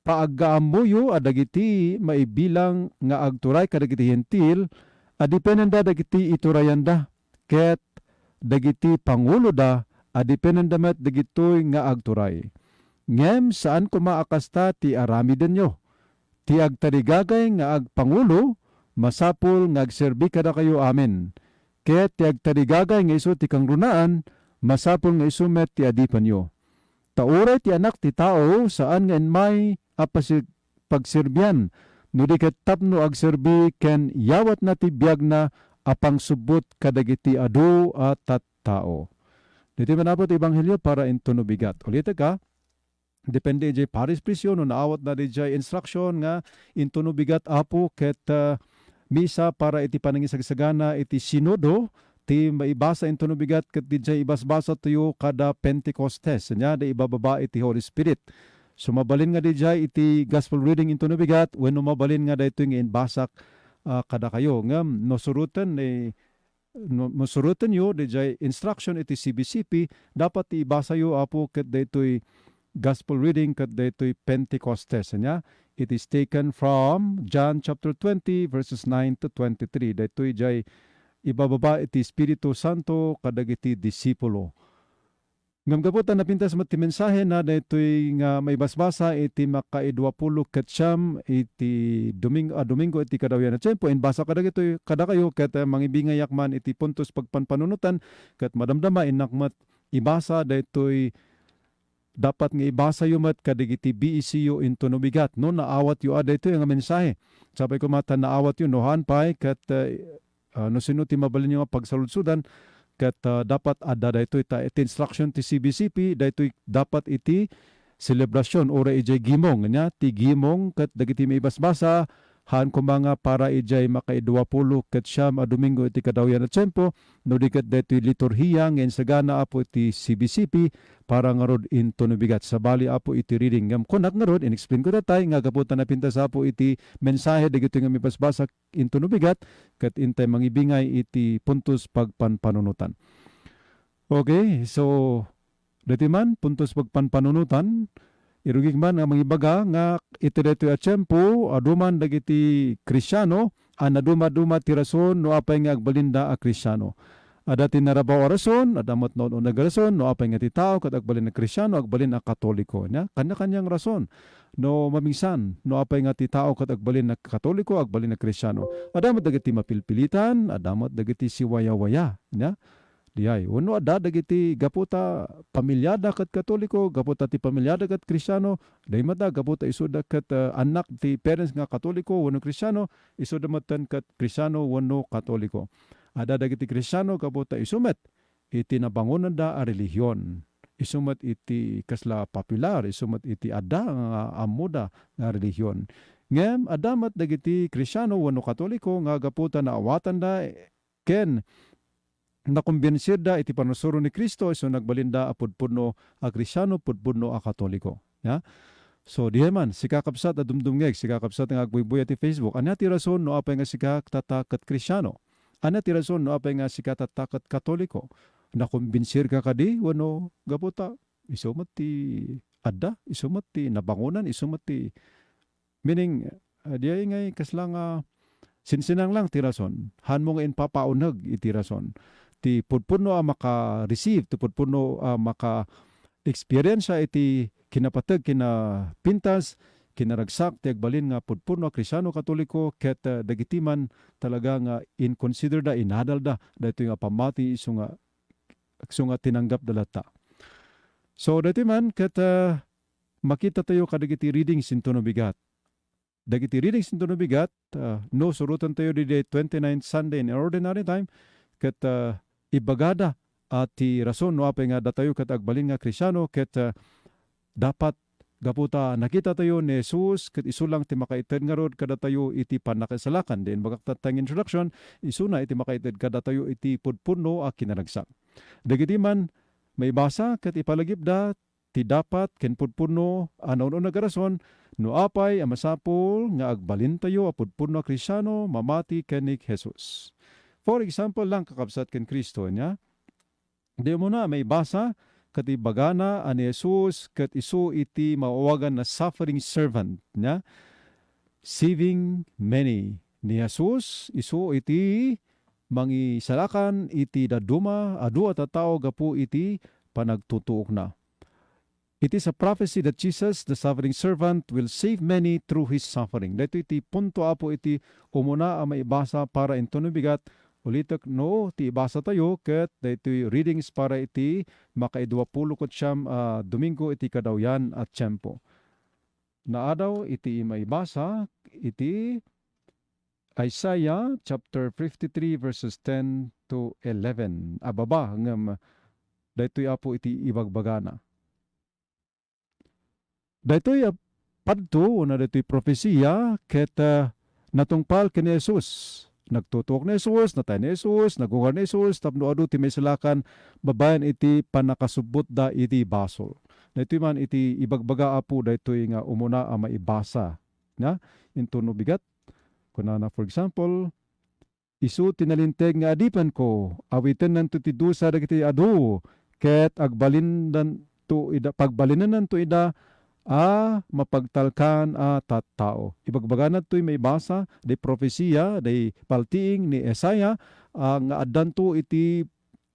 "Paaggaammoyo a dagiti maibilang nga agturay kadagiti Hentil, adipenenda dagiti iturayanda, ket dagiti panguloda, adipenenda met dagitoy nga agturay. Ngem saan koma a kasta ti aramidenyo. Ti agtarigagay nga agpangulo, masapul nga agserbi kadakayo amin. Ket ti agtarigagay nga isu ti kangrunaan, masapul nga isu met ti adipenyo. Ta uray ti Anak ti Tao, saan nga immay a pasi-, pagserbian, no di ket tapno agserbi ken yawatna ti biagna a pangsubbot kadagiti adu a tattao." Daytoy man, Apo, ti Ebanghelio para intono bigat. Ulitek, a, depende idiay parish priest no naawatna diay instruction nga intono bigat, Apo, ket, ah, misa para iti panangisagsagana iti sinodo, ti maibasa intono bigat ket diay ibasbasatayo kada Pentecostes, nia, da ibababa iti Holy Spirit. So, mabalin nga diay iti gospel reading intono bigat, wenno mabalin nga daytoy nga inbasak, ah, kadakayo. Ngem no suroten, eh, no, no surotenyo diay instruction iti C B C P, dapat ti ibasayo, Apo, ket daytoy gospel reading ket daytoy Pentecostes, nia? It is taken from John chapter twenty, verses nine to twenty-three. Daytoy diay ibababa iti Espiritu Santo kadagiti disipulo. Ngem gapu ta napintas met ti mensahena, daytoy nga maibasbasa iti makaiduapulo ket siam iti Doming-, a, Domingo iti kadawyan a tiempo, inbasa kadagitoy kadakayo ket, eh, mangibingayak man iti puntos pagpanpanunotan ket madamdama, innak met ibasa daytoy dapat nga ibasayo met kadagiti B E C yo intono bigat no naawatyo a daytoy nga mensahe. Sapay koma ta naawatyo, no haan pay ket, eh, ah, no sino ti mabalinyo nga pagsaludsodan, ket, ah, dapat adda daytoy ta iti instruction ti C B C P, daytoy dapat iti selebrasyon, uray idiay gimong, nia, ti gimong ket dagiti maibasbasa, haan koma nga para idiay makaiduapulo ket siam a Domingo iti kadawyan a tiempo, no di ket daytoy liturhiya nga insagana, Apo, iti C B C P, para ngarud intono bigat. Sabali, Apo, iti reading. Ngem kunak ngarud, inexplain ko tatay, nga gapu ta napintas, Apo, iti mensahe dagitoy nga maibasbasa, intono bigat, ket intay mangibingay iti puntos pagpanpanunotan. Okay, so, daytoy man, puntos pagpanpanunotan, irugik man nga mangibaga nga iti daytoy a tiempo, adu man dagiti Kristiano a nadumaduma ti rason no apay nga agbalinda a Kristiano. Adda ti narabaw a rason, adda met naun-uneg a rason, no apay nga ti tao ket agbalin a Kristiano, agbalin a Katoliko. Nia? Kanya-kanyang rason. No mamingsan, no apay nga ti tao ket agbalin a Katoliko, agbalin a Kristiano. Adda met dagiti mapilpilitan, adda met dagiti siwayawaya. Nia? Diay. Wenno adda dagiti gapu ta pamilyada ket Katoliko, gapu ta ti pamilyada ket Kristiano, dayta met a gapu ta isuda ket, eh, annak ti parents nga Katoliko wenno Kristiano, isuda metten ket Kristiano wenno Katoliko. Adda dagiti Kristiano gapu ta isu met iti nabangonanda a relihion. Isu met iti kasla popular, isu met iti adda nga ammoda nga relihion. Ngem adda met dagiti Kristiano wenno Katoliko nga gapu ta naawatanda ken nakombinsirda iti pannursuro ni Cristo, isu nagbalinda a pudpudno a Kristiano, pudpudno a Katoliko. Ya? So, diay man, sika kabsat a dumdumngeg, sika kabsat nga agbuybuya ti Facebook, ania ti rason no apay nga sika tatta ket Kristiano? Ania ti rason no apay nga sika tatta ket Katoliko? Nakombinsirka kadi wenno gapu ta isu met ti adda, isu met ti nabangonan, isu met ti, meaning, ah, diay ngay kasla nga Sinsinanglang ti rason. Hanmo nga impapauneg iti rason. Ti pudpudno a maka-receive, ti pudpudno a maka-experience iti kinapateg, kinapintas, kinaragsak ti agbalin nga pudpudno a Kristiano Katoliko ket, ah, dagiti man talaga nga in-consider da, inadal da daytoy nga pammati isu nga, isu nga tinanggapda latta. So, daytoy man ket, ah, makitatayo kadagiti readings intono bigat. Dagiti readings intono bigat, ah, no, surotentayo didi twenty-ninth Sunday in Ordinary Time, ket, ah, ibagada a ti rason no apay nga datayo ket agbalin nga Kristiano ket, ah, dapat gapu ta nakitatayo ni Jesus ket isu lang ti makaited ngarud kadatayo iti pannakaisalakan. Diay imbagak tatta nga introduction, isuna iti makaited kadatayo iti pudpudno a kinaragsak. Dagiti man maibasa ket ipalagipda ti dapat ken pudpudno a naun-uneg a rason no apay a masapul nga agbalintayo a pudpudno a Kristiano, mamati ken ni Jesus. For example lang, kakabsat ken Cristo, nia? Di umuna a maibasa ket ibagana a ni Jesus ket isu iti maawagan a suffering servant, nia? Saving many. Ni Jesus, isu iti mangisalakan iti dadduma adu a tattao gapu iti panagtutuokna. It is a prophecy that Jesus, the suffering servant, will save many through his suffering. Daytoy ti punto, Apo, iti umuna a maibasa para intono bigat. Ulitek, no, ti ibasa tayo ket daytoy readings para iti makaidua pulo ket siam a Domingo iti kadawyan a tiempo. Naadaw iti maibasa iti Isaiah chapter fifty-three, verses ten to eleven. Ababa, ngem daytoy, Apo, iti ibagbagana. Daytoy a padto, wenno daytoy profesia, ket, ah, natungpal ken ni Jesus. Nagtutuok ni Jesus, natay ni Jesus, nagungar ni Jesus, tapno adu ti maisalakan babaen iti pannakasubbotda iti basol. Daytoy man iti ibagbaga, Apo, daytoy nga umuna a maibasa. Na? Intono bigat. Kunana, for example, "Isu ti nalinteg nga adipenko, awitennanto ti dusa dagiti adu, ket agbalinanto ida, pagbalinennanto ida a mapagtalkan a tattao." Ibagbagana toy maibasa, di profesia, di paltiing ni Isaiah, ah, nga addanto iti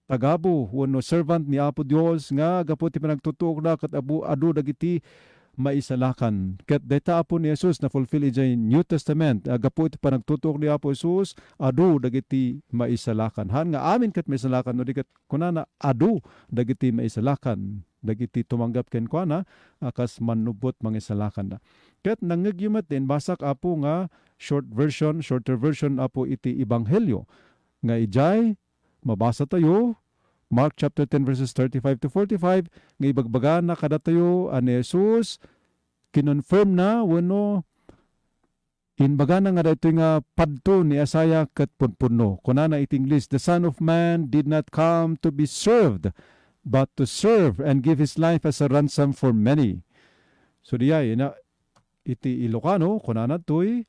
tagabu wenno servant ni Apo Dios nga gapu ti panagtutuokna ket abu-, adu dagiti maisalakan. Ket dayta, Apo, ni Jesus na-fulfill idiay New Testament. A, gapu iti panagtutuok ni Apo Jesus, adu dagiti maisalakan. Haan nga amin ket maisalakan, no di ket kunana, adu dagiti maisalakan, dagiti tumanggap kenkuana, a kas mannubbot mangisalakanda. Ket nangngegyo met ti imbasak, Apo, nga short version, shorter version, Apo, iti Ebanghelio. Nga idiay, mabasa tayo, Mark chapter ten, verses thirty-five to forty-five, nga ibagbagana kadatayo a ni Jesus, kinonfirmna wenno imbagana nga daytoy nga padto ni Isaiah ket pudpudno. Kunana iti English, "The Son of Man did not come to be served, but to serve and give his life as a ransom for many." So, diay, na, iti Ilocano, kunana toy,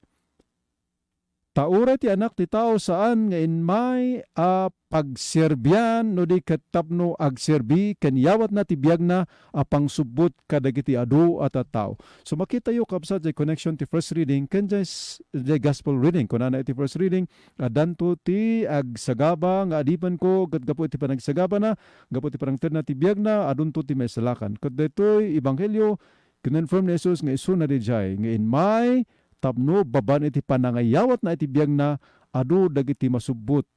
"Ta uray ti Anak ti Tao saan nga immay a pagserbian no di ket tapno agserbi ken yawatna ti biagna a pangsubbot kadagiti adu a tattao." So, makitayo, kabsat, diay connection ti first reading ken diay s-, diay gospel reading. Kunana iti first reading, "Addanto ti agsagaba nga adipenko, ket gapu iti panagsagabana, gapu iti panangtedna ti biagna, adunto ti maisalakan." Ket daytoy ebanghelio, kinonfirm ni Jesus nga isuna diay nga immay tapno babaen iti panangayawatna iti biagna, adu dagiti masubbot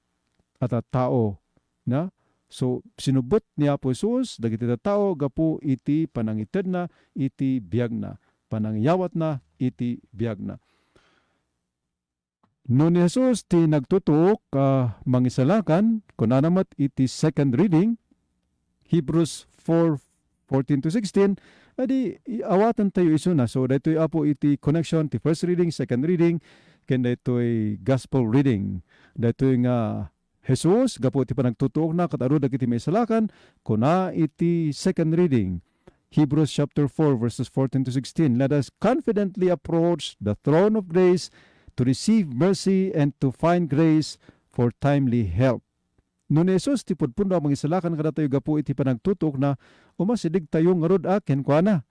a tattao, na? So, sinubbot ni Apo Jesus dagiti tattao gapu iti panangitedna iti biagna, panangayawatna iti biagna. No ni Jesus ti nagtutuok a mangisalakan, kunana met iti second reading, Hebrews four fourteen to sixteen, adi, i-, awatentayo isuna. So, daytoy, Apo, iti connection ti first reading, second reading, ken daytoy gospel reading. Daytoy nga Jesus, gapu iti panagtutuokna ket adu dagiti maisalakan, kuna iti second reading, Hebrews chapter four, verses fourteen to sixteen, "Let us confidently approach the throne of grace to receive mercy and to find grace for timely help." No ni Jesus ti pudpudno a mangisalakan kadatayo gapu iti panagtutuokna, umasidegtayo ngarud a kenkuana.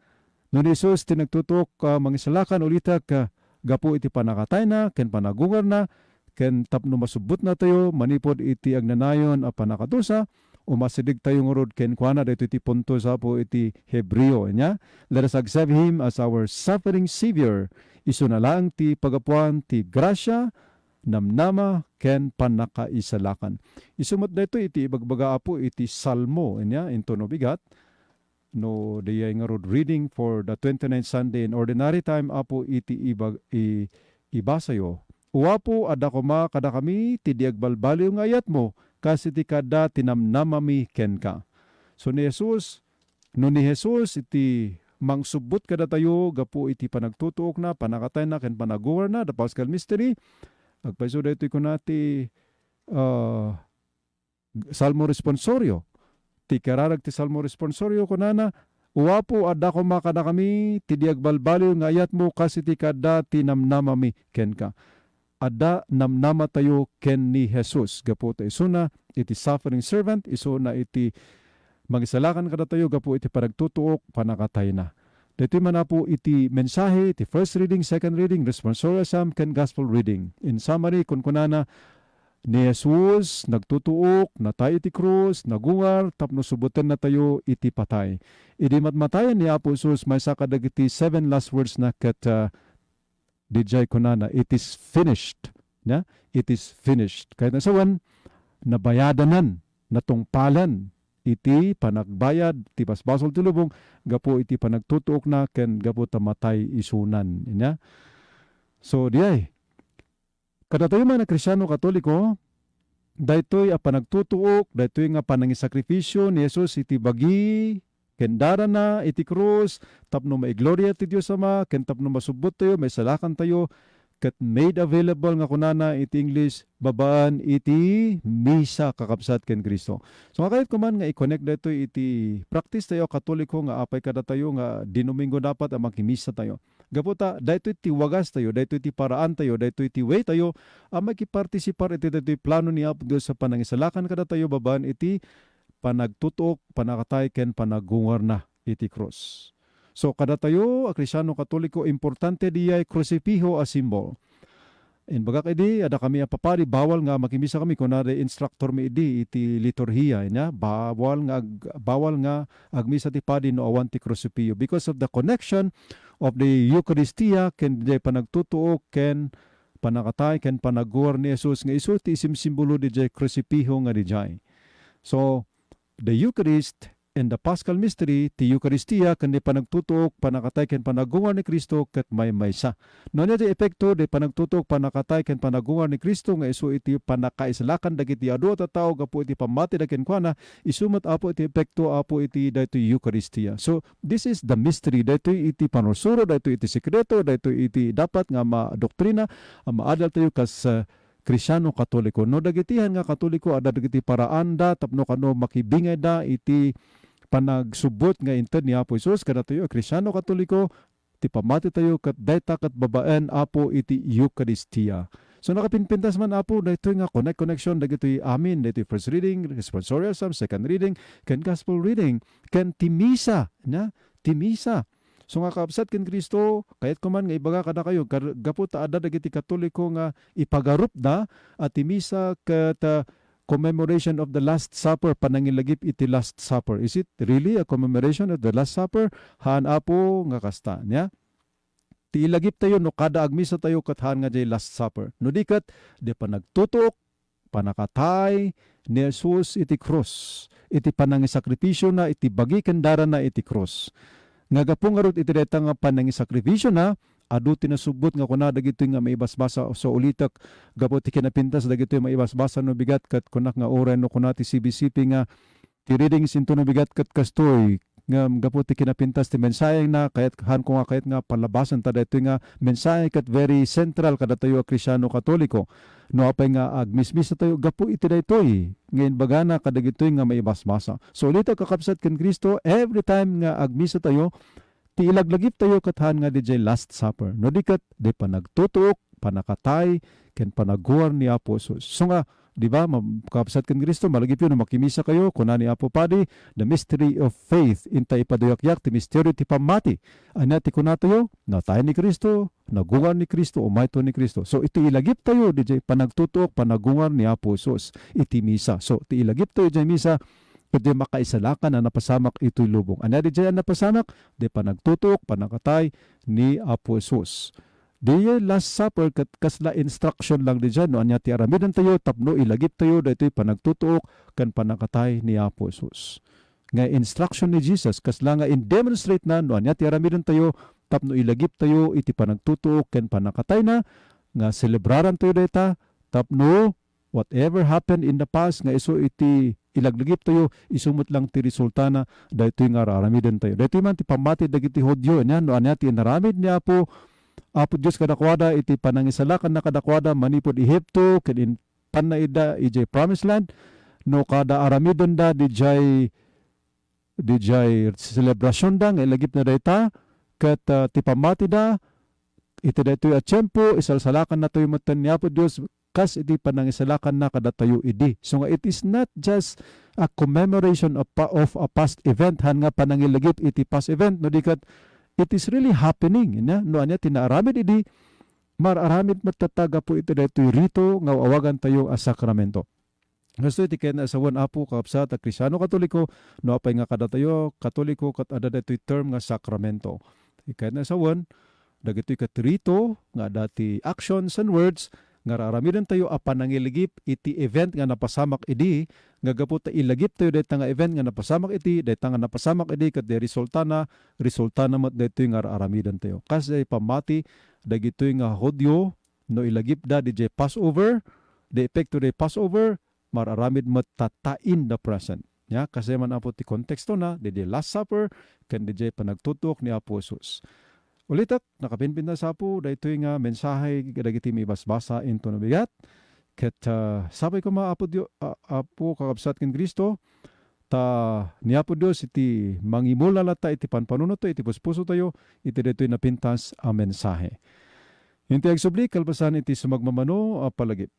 No ni Jesus ti nagtutuok a mangisalakan, ulitek, a, gapu iti pannakatayna ken panagungarna, ken tapno masubbutnatayo manipud iti agnanayon a pannakadusa, umasidegtayo ngarud kenkuana. Daytoy ti punto sa apo iti Hebreo. Ania, let us accept Him as our suffering Savior. Isuna laeng ti pagapuan ti grasia, namnama, ken pannakaisalakan. Isu met daytoy iti ibagbaga apo iti Salmo, ania, intono bigat, no, dayay ngarud reading for the twenty-ninth Sunday in Ordinary Time, apo iti ibag-, i-, ibasayo. O Apo, adda koma kadakami ti di agbalbaliw nga ayatmo, kas iti kaadda ti namnamami kenka. So, ni Jesus, no ni Jesus iti mangsubbot kadatayo gapu iti panagtutuokna, pannakatayna, ken panagungarna, the Paschal Mystery, agpayso daytoy kuna ti, ah, Salmo responsorio. Ti kararag ti Salmo responsorio, kunana, "O Apo, adda koma kadakami ti di agbalbaliw nga ayatmo kas iti kaadda ti namnamami kenka." Adda namnamatayo ken ni Jesus gapu ta isuna iti suffering servant, isuna iti mangisalakan kadatayo gapu iti panagtutuok, pannakatayna. Daytoy man apo iti mensahe, iti first reading, second reading, responsorio psalm, ken gospel reading. In summary, kunkunana, ni Jesus nagtutuok, natay iti krus, nagungar tapno subbutennatayo iti patay. Idi matmatayen ni Apo Jesus, maysa kadagiti seven last words na ket, ah, dijay kunana, "It is finished." Nia? "It is finished." Kayatna sawen, nabayadanan, natungpalan iti panagbayad ti basbasol ti lubong gapu iti panagtutuokna ken gapu ta matay isunan. Nia? So, diay, kadatayo man a Kristiano Katoliko, daytoy a panagtutuok, daytoy nga panangisakripisio ni Jesus iti bagi ken darana iti krus tapno maigloria ti Dios Ama ken tapno masubbottayo, maisalakantayo, ket made available nga kunana iti English, babaen iti misa, kakabsat ken Cristo. So, nga kayat ko man nga i-connect daytoy iti practice tayo a Katoliko nga apay kadatayo nga Dinomingo dapat a makimisa tayo. Gapu ta, daytoy ti wagas tayo, daytoy ti paraan tayo, daytoy ti way tayo a makipartisipar iti daytoy plano ni Apo Dios a panangisalakan kadatayo babaen iti panagtutuok, pannakatay, ken panagungarna iti krus. So, kadatayo a Kristiano Katoliko, importante diyay krusipiho a simbol. Imbagak idi, adda kami a papadi, bawal nga makimisa kami, kuna ti instructor mi idi iti liturhiya, nia, bawal nga ag-, bawal nga agmisa ti padi no awan ti krusipiho. Because of the connection of the Eucharistia ken diay panagtutuok ken pannakatay ken panagungar ni Jesus nga isu ti isimsimbolo diay krusipiho nga diay. So, the Eucharist and the Paschal Mystery, ti Eucharistia ken diay panagtutuok, pannakatay ken panagungar ni Cristo ket maymaysa. No ania ti epekto diay panagtutuok, pannakatay ken panagungar ni Cristo nga isu iti pannakaisalakan dagiti adu a tattao gapu iti pammatida kenkuana, isu met apo iti epekto apo iti daytoy Eucharistia. So, this is the mystery. Daytoy iti panursuro, daytoy iti sekreto, daytoy iti dapat nga madoktrina a maadaltayo kas, ah, Kristiano Katoliko. No dagiti han nga Katoliko, adda dagiti paraanda tapno kano makibingayda iti panagsubbot nga inted ni Apo Jesus kadatayo a Kristiano Katoliko, ti pammatitayo ket dayta ket babaen apo iti Eucharistia. So, nakapinpintas man apo daytoy nga connect, connection dagitoy amin, daytoy first reading, responsorial psalm, second reading, ken gospel reading, ken ti misa, na? Ti misa. So, nga kakabsat ken Cristo, kayatko man nga ibaga kadakayo, gar-, gapu ta adda dagiti Katoliko nga ipagarupda a ti misa ket, ah, commemoration of the Last Supper, panangilagip iti Last Supper. Is it really a commemoration of the Last Supper? Haan, apo, nga kasta, nia? Ti ilagiptayo no kada agmisatayo ket haan nga diay Last Supper. No di ket, diay panagtutuok, pannakatay ni Jesus iti krus, iti panangisakripisiona, iti bagi ken darana iti krus. Nga gapu ngarud iti dayta nga panangisakripisiona, adu ti nasubbot nga kuna dagitoy nga maibasbasa. So, ulitek, gapu ti kinapintas dagitoy maibasbasa no bigat, ket kunak nga uray no kuna ti C B C P nga ti readings intono bigat ket kastoy, ngem gapu ti kinapintas ti mensahena, kayat, haanko nga kayat nga palabasenta daytoy nga mensahe ket very central kadatayo a Kristiano Katoliko. No apay nga agmismisatayo gapu iti daytoy nga imbagana kadagitoy nga maibasbasa. So, ulitek, kakabsat ken Cristo, every time nga agmisatayo, ti ilaglagiptayo ket haan nga diay Last Supper. No di ket, diay panagtutuok, pannakatay, ken panagungar ni Apo Jesus. So nga, Di ba? Ma-, kakabsat ken Cristo, malagipyo no makimisakayo, kuna ni Apo Padi, "The mystery of faith." Inta ipaduyakyak ti misteryo ti pammati. Ania ti kunatayo? Natay ni Cristo, nagungar ni Cristo, umayto ni Cristo. So, iti ilagiptayo, diay panagtutuok, panagungar ni Apo Jesus iti misa. So, ti ilagiptayo diay misa, ket diay makaisalakan a napasamak itoy lubong. Ania diay a napasamak? Diay panagtutuok, panakatay ni Apo Jesus. Diay Last Supper ket kasla instruction lang diay no ania ti aramidentayo tapno ilagiptayo daytoy panagtutuok ken panakatay ni Apo Jesus. Nga instruction ni Jesus, kasla nga in-demonstrate na no ania ti aramidentayo tapno ilagiptayo iti panagtutuok ken panakatayna, nga selebrarantayo dayta tapno whatever happened in the past nga isu iti ilaglagiptayo, isu met lang ti resultana daytoy nga ar-aramidentayo. Daytoy man ti pammati dagiti Judio, ania, no ania ti inaramid ni Apo, Apo Dios kadakuada iti panangisalakanna kadakuada manipud Ehipto, ken inpanna ida idiay Promised Land, no kada aramidenda didiay, didiay selebrasionda nga ilagipna dayta, ket, ah, ti pammatida, iti daytoy a tiempo, isalsalakannatayo metten ni Apo Dios kas iti panangisalakanna kadatayo idi. So nga, it is not just a commemoration of pa-, of a past event, han nga panangilagip iti past event, no di ket it is really happening, ania? No ania ti naaramid idi, mar-aramid met tatta gapu iti daytoy rito nga awagantayo a sakramento. Kastoy ti kayatna a sawen, Apo, kakabsat a Kristiano Katoliko, no apay nga kadatayo, Katoliko, ket adda daytoy term nga sakramento. Ti kayatna a sawen, dagitoy ket rito nga adda ti actions and words nga ar-aramidentayo a panangilagip iti event nga napasamak idi, nga gapu ta ilagiptayo dayta nga event nga napasamak iti, dayta nga napasamak idi, ket diay resultana, resultana met daytoy nga ar-aramidentayo. Kas diay pammati dagitoy nga Judio, no ilagipda didiay Passover, the effect to the Passover, mar-aramid met tatta in the present. Nia, kas diay man, Apo, ti kontekstona, didiay Last Supper, ken didiay panagtutuok ni Apo Jesus. Ulitek, nakapinpintas, Apo, daytoy nga mensahe dagiti maibasbasa intono bigat. Ket, ah, sapay koma, Apo Dio-, a-, Apo, kakabsat ken Cristo, ta ni Apo Dios iti mangimula latta iti panpanunotto iti puspusotayo iti daytoy napintas a mensahe. Inti agsubli, kalpasan iti sumagmamano a palagip.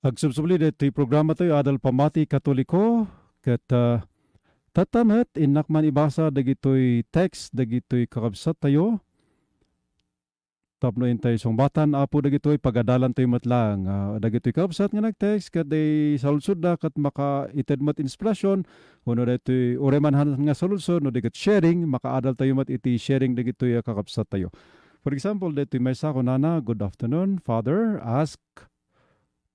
Agsubsubli ditoy programa tayo, Adal Pamati Katoliko, ket, ah, tatta met, innak man ibasa dagitoy text, dagitoy kakabsat tayo. Tapno intay sungbatan, Apo, dagitoy, pagadalantayo met lang. Ah, dagitoy kakabsat nga nag-text, ket di saludsodda, ket makaited met inspirasyon, wenno daytoy, uray man han nga saludsod, no di ket sharing, makaadaltayo met iti sharing dagitoy a kakabsattayo. For example, daytoy maysa kunana, "Good afternoon, Father. Ask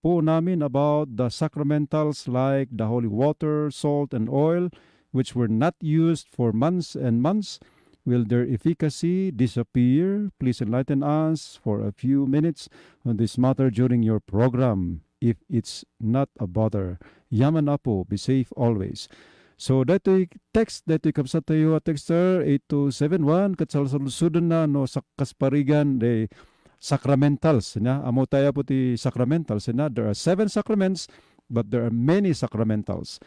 po namin about the sacramentals like the holy water, salt, and oil, which were not used for months and months. Will their efficacy disappear? Please enlighten us for a few minutes on this matter during your program, if it's not a bother. Yaman, Apo, be safe always." So, daytoy text, daytoy kabsat tayo a texter, eight two seven one, ket salsaludsodenna no sak-, kas parigan, de sacramentals, nia? Ammo tayo, Apo, ti sacramentals, nia? There are seven sacraments, but there are many sacramentals.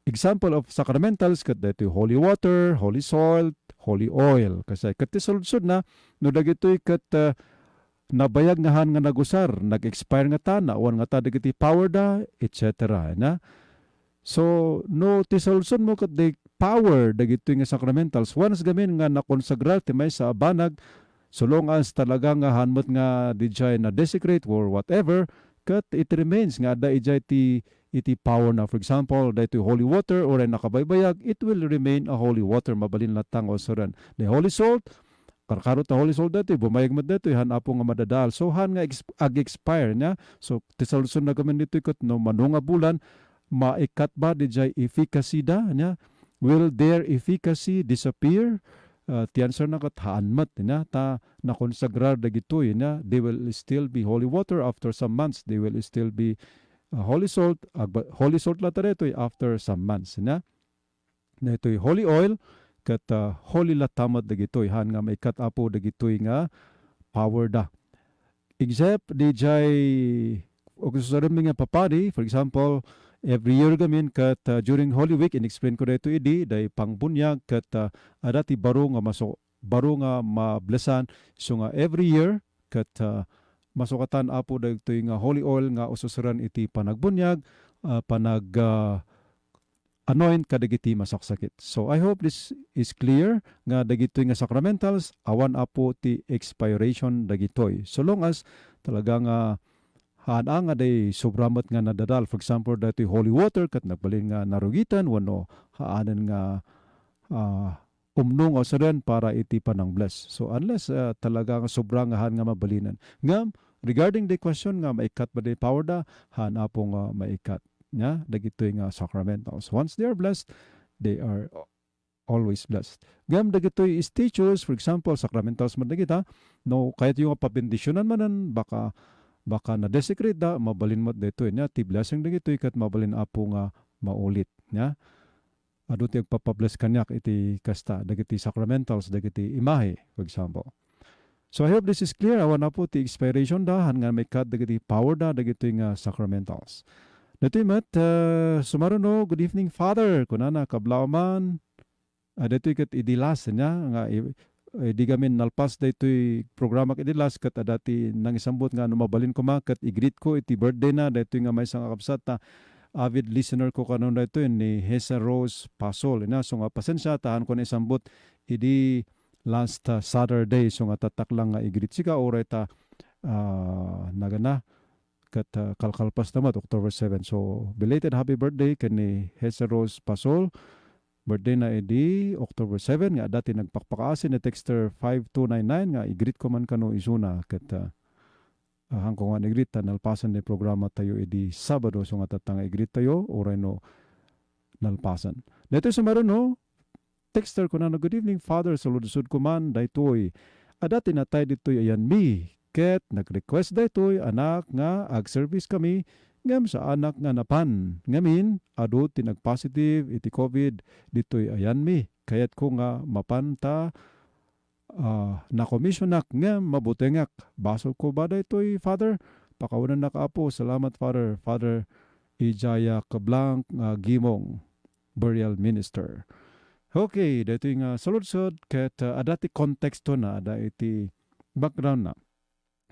Example of sacramentals, ket daytoy holy water, holy salt, holy oil. Kasi ket ti saludsodna, no dagitoy ket, ah, nabayag nga han nga nagusar, nag-expire ngata, nawan ngata dagiti power da, et cetera, na? So, no ti saludsodmo ket di power dagitoy nga sacramentals, once gamin nga nakonsagrar ti maysa a banag, so long as talaga nga han met nga dijay na-desecrate or whatever, ket it remains nga adda idiay ti, iti power na. For example, daytoy holy water, uray nakabaybayag, it will remain a holy water, mabalin latta nga usuren. The holy salt, karkaro ta holy salt daytoy, bumayag met daytoy, han Apo nga madadaal. So, han nga ex-, ag-expire, nia? So, ti saludsodna gamin ditoy ket no mano nga bulan, maikkat ba dijay efficacy da, nia? Will their efficacy disappear? Ah, ti answer na ket haan met, nia? Ta nakonsagrar dagitoy, nia? They will still be holy water after some months. They will still be, ah, holy salt, agba-, holy salt latta daytoy after some months, nia? Daytoy holy oil, ket, ah, holy latta met dagitoy, han nga maikkat, Apo, dagitoy nga power da. Except dijay, o, usurenmi nga papadi, for example, every year gamin ket, ah, during Holy Week, in-explain ko daytoy idi, day pangbunyag ket, ah, adda ti baro nga maso-, baro nga mablesan, so nga every year ket, ah, masukatan, Apo, dagitoy nga holy oil nga ususuren iti panagbunyag, ah, panag-, ah, anoint kadagiti masaksakit. So, I hope this is clear nga dagitoy nga sacramentals, awan, Apo, ti expiration dagitoy. So long as talaga nga haan nga day sobra met nga nadadal. For example, daytoy holy water ket nagbalin nga narugitan wenno haanen nga, ah, umno nga usuren para iti panang-bless. So, unless, ah, talaga nga sobra nga haan nga mabalinen. Ngem, regarding the question nga maikkat ba di power da, haan, Apo, nga maikkat. Nia, dagitoy nga sacramentals. Once they are blessed, they are always blessed. Ngem dagitoy statues, for example, sacramentals man dagita, no, kayatyo nga pabendisionan manen, baka, baka na-desecrate da, mabalin met daytoy, nia, ti blessing dagitoy ket mabalin, Apo, nga maulit, nia? Adu ti agpapabless kaniak iti kasta, dagiti sacramentals, dagiti imahe, for example. So, I hope this is clear. Awan, Apo, ti expiration da, han nga maikkat dagiti power da, dagitoy nga sacramentals. Daytoy met, ah, sumaruno, "Good evening, Father." Kunana, "Kablaw man." Ah, daytoy ket idi last, nia, nga i-, idi gamin nalpas daytoy programa ket idi last, ket adda ti nangisambut nga no mabalin koma ket i-greet ko iti birthday na, daytoy nga maysa nga kabsat ta avid listener ko kanon daytoy ni Hesa Rose Pasol. Ina, so nga pasensia ta haan ko na isambut idi last, ah, Saturday, so nga tattaklang nga i-greet sika, uray ta, ah, nagana, ket, ah, kalkalpas na met, October seven. So, belated happy birthday ken ni Hesa Rose Pasol. Birthday na idi October seven, nga adda ti nagpakpakaasi ni texter five two nine nine nga i-greet ko man kano isuna ket, ah, ah, hanko nga ni-greet ta nalpasen ni programa tayo idi Sabado, so nga tatta nga i-greet tayo, uray no nalpasen. Daytoy sumaruno, texter, kunana, "Good evening, Father. Saludsodko man daytoy. Adda ti natay ditoy a yanmi, ket nag-request daytoy anak nga agserbiskami, ngem saanak nga napan. Ngamin, adu ti nagpositive iti covid ditoy a yanmi. Kayatko nga mapan ta, ah, nakomisionak ngem mabutengak. Basolko ba daytoy, Father? Pakawanennak, Apo. Salamat, Father." Father Ijaya Kablang, ah, Gimong, burial minister. Okay, daytoy nga saludsod ket, ah, adda ti konteksto na, adda iti background na.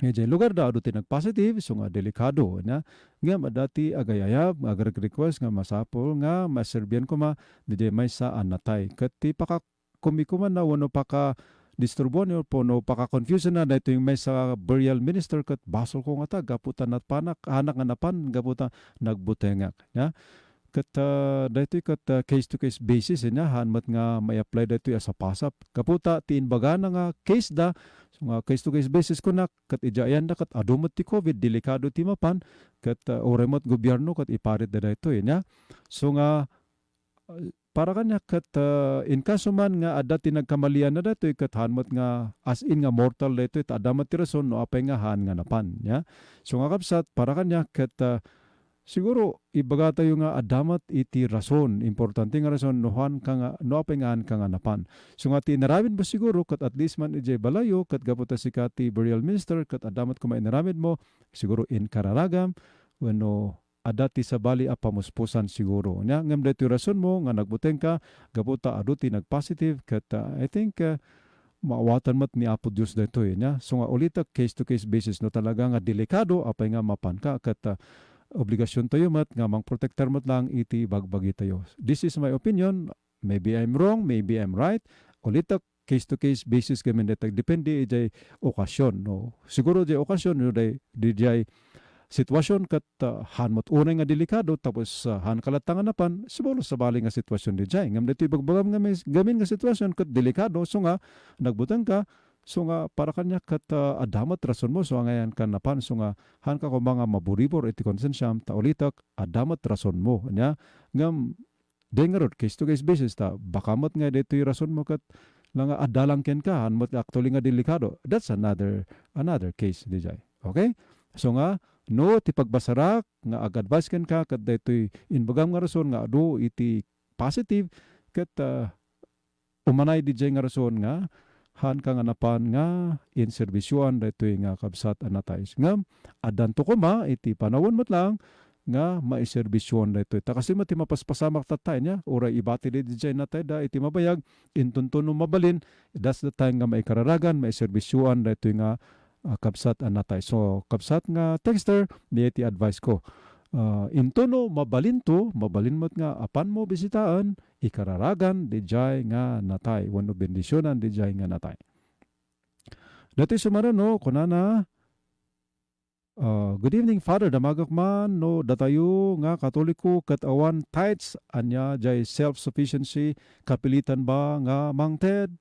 Idiay lugar da, adu ti nagpositive, so nga delikado, nia? Ngem adda ti agayayab, nga agre-request nga masapul nga maserbian koma didiay maysa a natay. Ket ti paka-, kumikumanna wenno paka-, disturbuanyo, no paka-confusion na daytoy maysa burial minister ket basolko ngata gapu ta napanak, hanak nga napan gapu ta nagbutengak, nia? Ket, ah, daytoy ket, ah, case to case basis, nia, haan met nga mai-apply daytoy a sapasap. Gapu ta ti imbagana nga case da, so nga case to case basis kunak, ket idiay ayanda ket adu met ti covid, delikado ti mapan, ket, ah, uray met gobierno ket iparitda daytoy, nia? So nga, ah, para kaniak ket, ah, in kaso man nga adda ti nagkamalianna daytoy ket haan met nga as in nga mortal daytoy ta adda met ti rason no apay nga haan nga napan, nia? So nga kabsat, para kaniak ket, ah, siguro ibagatayo nga adda met iti rason, importante nga rason no haan ka nga, no apay nga haan ka nga napan. So nga ti inaramidmo siguro ket at least man idiay balayyo ket gapu ta sika ti burial minister ket adda met koma inaramidmo, siguro inkararagam wenno adda ti sabali a pamuspusan siguro. Nia, ngem daytoy rasonmo nga nagbuteng ka gapu ta adu ti nagpositive ket, ah, I think, ah, maawatan met ni Apo Dios daytoy, nia? So nga ulitek, case to case basis. No talaga nga delikado, apay nga mapan ka ket, ah, obligasiontayo met nga mangprotektar met lang iti bagbagitayo. This is my opinion. Maybe I'm wrong, maybe I'm right. Ulitek, case to case basis gamin dayta. Depende idiay okasion, no? Siguro idiay okasion, no, day, idiay sitwasion ket, ah, haan met unay nga delikado tapos, ah, haan ka latta nga napan, siguro sabali nga sitwasion idiay. Ngem daytoy ibagbagam nga mis-, gamin nga sitwasion ket delikado, so nga nagbuteng ka, so nga para kaniak ket, ah, adda met rasonmo, so nga haan ka napan, so nga haan ka koma nga maburibor iti konsensiam, ta ulitek, adda met rasonmo. Nia, ngem diay ngarud, case to case basis ta, baka met nga daytoy rasonmo ket la nga adda lang kenka, haan met actually nga delikado. That's another, another case, diay. Okay? So nga, no, ti pagbasarak nga ag-advise kenka ket daytoy imbagam nga rason nga adu iti positive ket, ah, umanay diay nga rason nga haan ka nga napan nga inserbisioan daytoy nga kabsat a natay. Ngem, addanto koma iti panawen met lang nga maiserbisioan daytoy. Ta kastoy met ti mapaspasamak tattay, nia, uray ibati diay natayda iti mabayag, intonto no mabalin, that's the time nga maikararagan, maiserbisioan daytoy nga, ah, kabsat a natay. So, kabsat nga texter, diay ti advice ko. Ah, intono mabalinto, mabalin met nga apanmo bisitaen, ikararagan diay nga natay, wenno bendisionan diay nga natay. Daytoy sumaruno, kunana, ah, "Good evening, Father. Damagek man no datayo nga Katoliko ket awan tithes, ania diay self-sufficiency, kapilitan ba nga mangted?"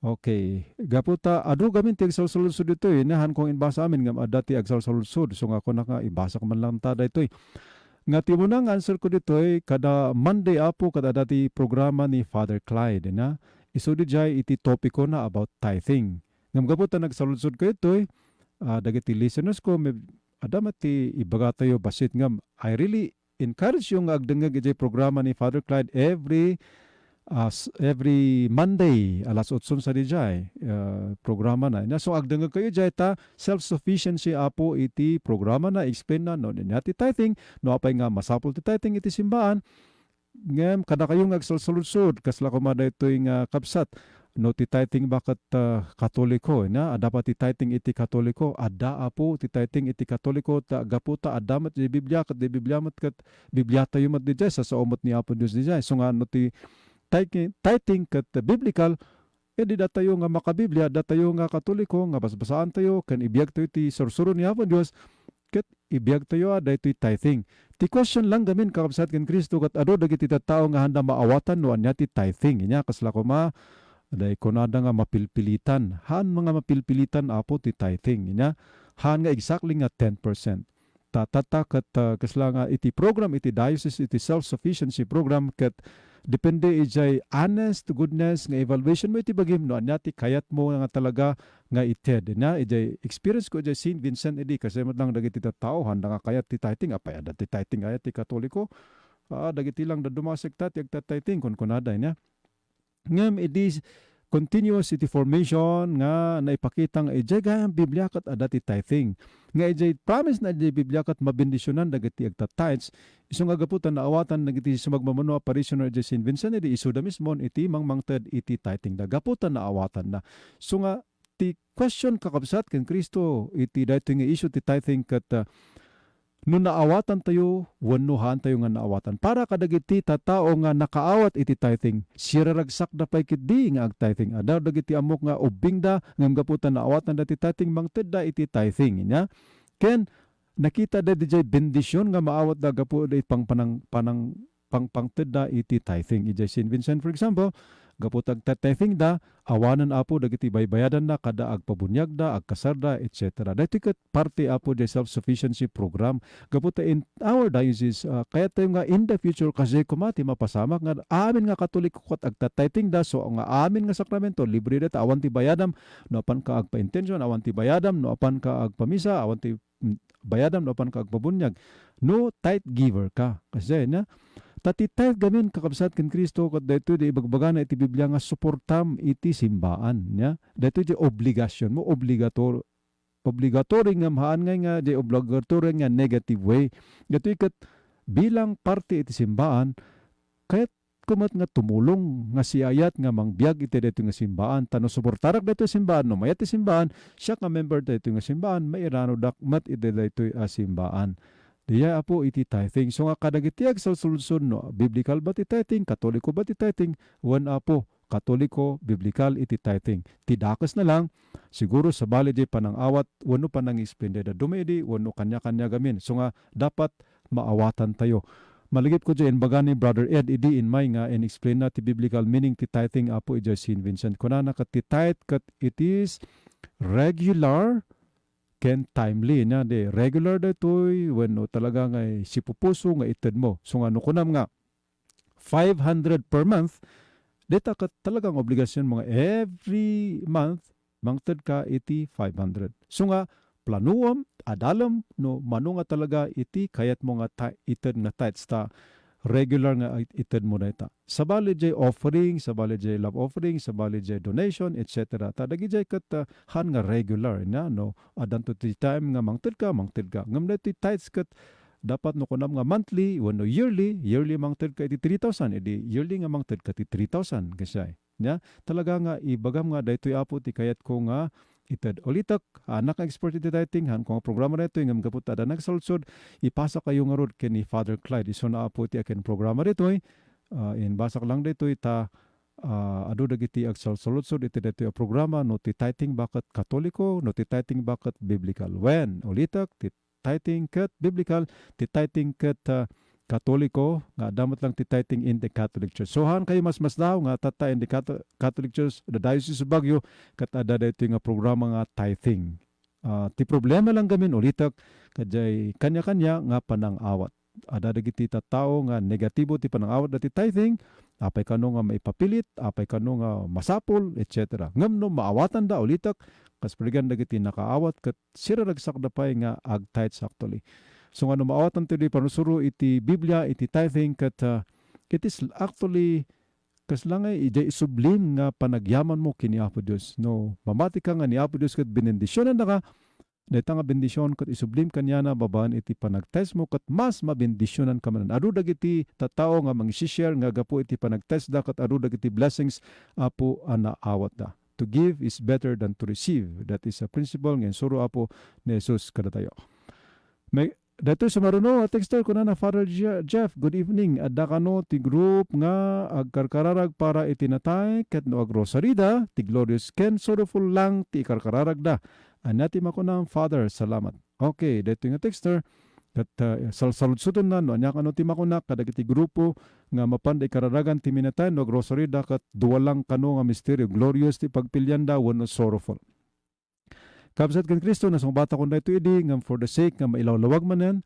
Okay. Gapu ta adu gamin ti agsalsaludsod ditoy, nia, haan kong imbasa amin ngem adda ti agsalsaludsod. So nga kunak nga ibasak man lang ta daytoy. Nga ti umuna nga answer ko ditoy, kada Monday, Apo, kada adda ti programa ni Father Clyde, nia. Isu diay iti topikona about tithing. Ngem gapu ta nagsaludsodko itoy, ah, dagiti listeners ko, may, adda met ti ibagatayo bassit ngem I really encourage you nga agdengngeg idiay programa ni Father Clyde every, ah, s-, every Monday, alas otso sadiay, ah, programana. Nia, so agdengngegkayo idiay ta self-sufficiency, Apo, iti programana, explain na, no, ania ti tithing, no apay nga masapul ti tithing iti simbaan, Ngem kadakayo nga agsalsaludsod, kasla koma daytoy nga kabsat, no ti tithing ba ket, ah, Katoliko, nia? Adda ba ti tithing iti Katoliko? Adda, Apo, ti tithing iti Katoliko, ta gapu ta adda met diay Biblia, ket diay Biblia met ket Bibliatayo met diay, sa sao met ni Apo Dios diay. So nga no ti tithing, tithing ket biblical, Idi datayo nga makabiblia, datayo nga Katoliko, nga basbasaantayo, ken ibiagtayo ti sursuro ni Apo Dios, ket ibiagtayo a daytoy tithing. Ti question lang gamin, kakabsat ken Cristo, ket adu dagiti tattao nga haanda maawatan no ania ti tithing. Inya, kasla koma, day kunada nga mapilpilitan. Haan nga mapilpilitan, Apo, ti tithing. Inya, haan nga exactly nga ten percent. Ta, tatta ket, ah, kasla nga iti program iti diocese, iti self-sufficiency program, ket depende idiay honest to goodness nga evaluation mo iti bagim no ania ti kayatmo nga talaga nga ited. Na, idiay experience ko idiay Saint Vincent idi, kasi met lang dagiti tattao, haanda nga kayat ti tithing, apay adda ti tithing aya ti Katoliko? Ah, dagiti lang dadduma a sekta ti agta-tithing, kunkunada, nia. Ngem idi continuous iti formation nga naipakita nga idiay gayam Biblia ket adda ti tithing. Nga idiay promise na idiay Biblia ket mabendisionan dagiti agta-tithes, isu nga gapu ta naawatan dagiti sumagmamano a parishioner idiay Saint Vincent, idi isuda mismon iti mangmangted iti tithing da gapu ta naawatanna. So nga ti question, kakabsat, ken Cristo iti daytoy nga issue ti tithing ket, ah, no naawatantayo wenno haantayo nga naawatan. Para kadagiti tattao nga nakaawat iti tithing, siraragsakda pay ketdi nga ag-tithing. Adda dagiti ammok nga ubbingda ngem gapu ta naawatanda ti tithing, mangtedda iti tithing. Nia? Ken nakitada didiay bendision nga maawatda gapu iti pangpanang-, panang-, pangpangtedda iti tithing. Idiay Saint Vincent, for example, gapu ta agtitithingda, awanen, Apo, dagiti baybayadanna kada agpabuniagda, agkasarda, et cetera. Daytoy ket parte, Apo, diay self-sufficiency program. Gapu ta in our diocese, ah, kayat tayo nga in the future, kasi koma ti mapasamak nga amin nga Katoliko ket agtitithingda, so nga amin nga sakramento, libre dayta, awan ti bayadam, no apan ka agpa-intention, awan ti bayadam, no apan ka agpamisa, awan ti mm, bayadam no apan ka agpabuniag. No tithe giver ka. Kasi na, ta ti tithe gamin, kakabsat, ken Cristo, ket daytoy di ibagbagana iti Biblia nga suportam iti simbaan, nia? Daytoy di obligasyon mo, obligator-, obligatory nga haan ngay nga di obligatory nga negative way. Daytoy ket bilang parte iti simbaan, kayat ko met nga tumulong nga siayat nga mangbiag iti daytoy nga simbaan. Ta no suportarak daytoy simbaan, no mayat ti simbaan, siak nga member daytoy nga simbaan, mairanodak met iti daytoy a simbaan. Diay, Apo, iti tithing. So nga kadagiti agsalsuludsod, no biblical ba ti tithing, Katoliko ba ti tithing, wen, Apo, Katoliko, biblical iti tithing. Ti dakes na lang, siguro sabali diay panangawat wenno panangi-spend dayta dumi idi wenno kania-kania gamin. So nga dapat maawatantayo. Malagipko diay imbaga ni Brother Ed idi immay nga in-explain na ti biblical meaning ti tithing, Apo, idiay Saint Vincent. Kunana ket ti tithe ket it is regular ken timely, na di regular daytoy wenno talaga nga sipupuso nga itedmo. So nga no kunam nga five hundred per month, dayta ket talagang obligasyon mo nga every month mangted ka iti five hundred. So nga, planuam, adalem, no mano nga talaga iti kayatmo nga ta-, ited nga tithes ta regular nga it-, ited mo dayta. Sabali jay offering, sabali jay love offering, sabali jay donation, et cetera. Ta dagidiay ket, ah, han nga regular, na, no? Addanto ti time nga mangted ka, mangted ka. Ngem daytoy tithes ket dapat no kunam nga monthly wenno yearly, yearly mangted ka iti three thousand, idi yearly nga mangted ka ti three thousand, kasdiay. Nia, talaga nga ibagam nga daytoy, Apo, ti kayatko nga ited. Ulitek, haannak nga expert iti tithing, haanko nga programa daytoy, ngem gapu ta adda nagsalsod, ipasakayo ngarud ken ni Father Clyde. Isuna, Apo, ti akin programa daytoy. Ah, imbasak lang daytoy ta, ah, adu dagiti agsalsaludsod iti daytoy a programa, no ti tithing ba ket Katoliko, no ti tithing ba ket biblical. Wen, ulitek, ti tithing ket biblical, ti tithing ket, ah, Katoliko, nga adda met lang ti tithing in the Catholic Church. So, haan kayo masmasdaw nga tatta in the Cato-, Catholic Church, the Diocese of Baguio, ket adda daytoy nga programa nga tithing. Ah, ti problema lang gamin, ulitek, kadiay kania-kania nga panangawat. Adda dagiti tattao nga negatibo ti panangawatda ti tithing, apay kano nga maipapilit, apay kano nga masapul, et cetera. Ngem no maawatanda, ulitek, kas parigan dagiti nakaawat ket siraragsakda pay nga ag-tithes actually. So nga no maawatanto di panusuro iti Biblia, iti tithing, ket, ah, it is actually kasla nga idiay isublim nga panagyamanmo ken ni Apo Dios. No mamati ka nga ni Apo Dios ket benendisionannaka, dayta nga bendision ket isublim kaniana babaen iti panag-tithes mo, ket mas mabendisionanka manen. Adu dagiti tattao nga mangisi-share nga gapu iti panag-tithes da, ket adu dagiti blessings, Apo, a naawatda. To give is better than to receive. That is a principle nga insuro, Apo, ni Jesus kadatayo. May, daytoy sumaruno a texter, kunana, Father Je-, Jeff, good evening. Adda kano ti group nga agkarkararag para iti natay, ket no agrosarida, ti Glorious ken Sorrowful lang ti ikarkararagda. Ania ti makunam, Father? Salamat. Okay, daytoy nga texter, ket, ah, salsaludsodenna no ania kano ti makunak kadagiti grupo nga mapanda ikararagan ti minatay, no agrosarida, ket dua lang kano nga misterio, Glorious ti pagpilianda wenno Sorrowful. Kabsat ken Cristo, nasungbatakon daytoy idi, ngem for the sake nga mailawlawag manen,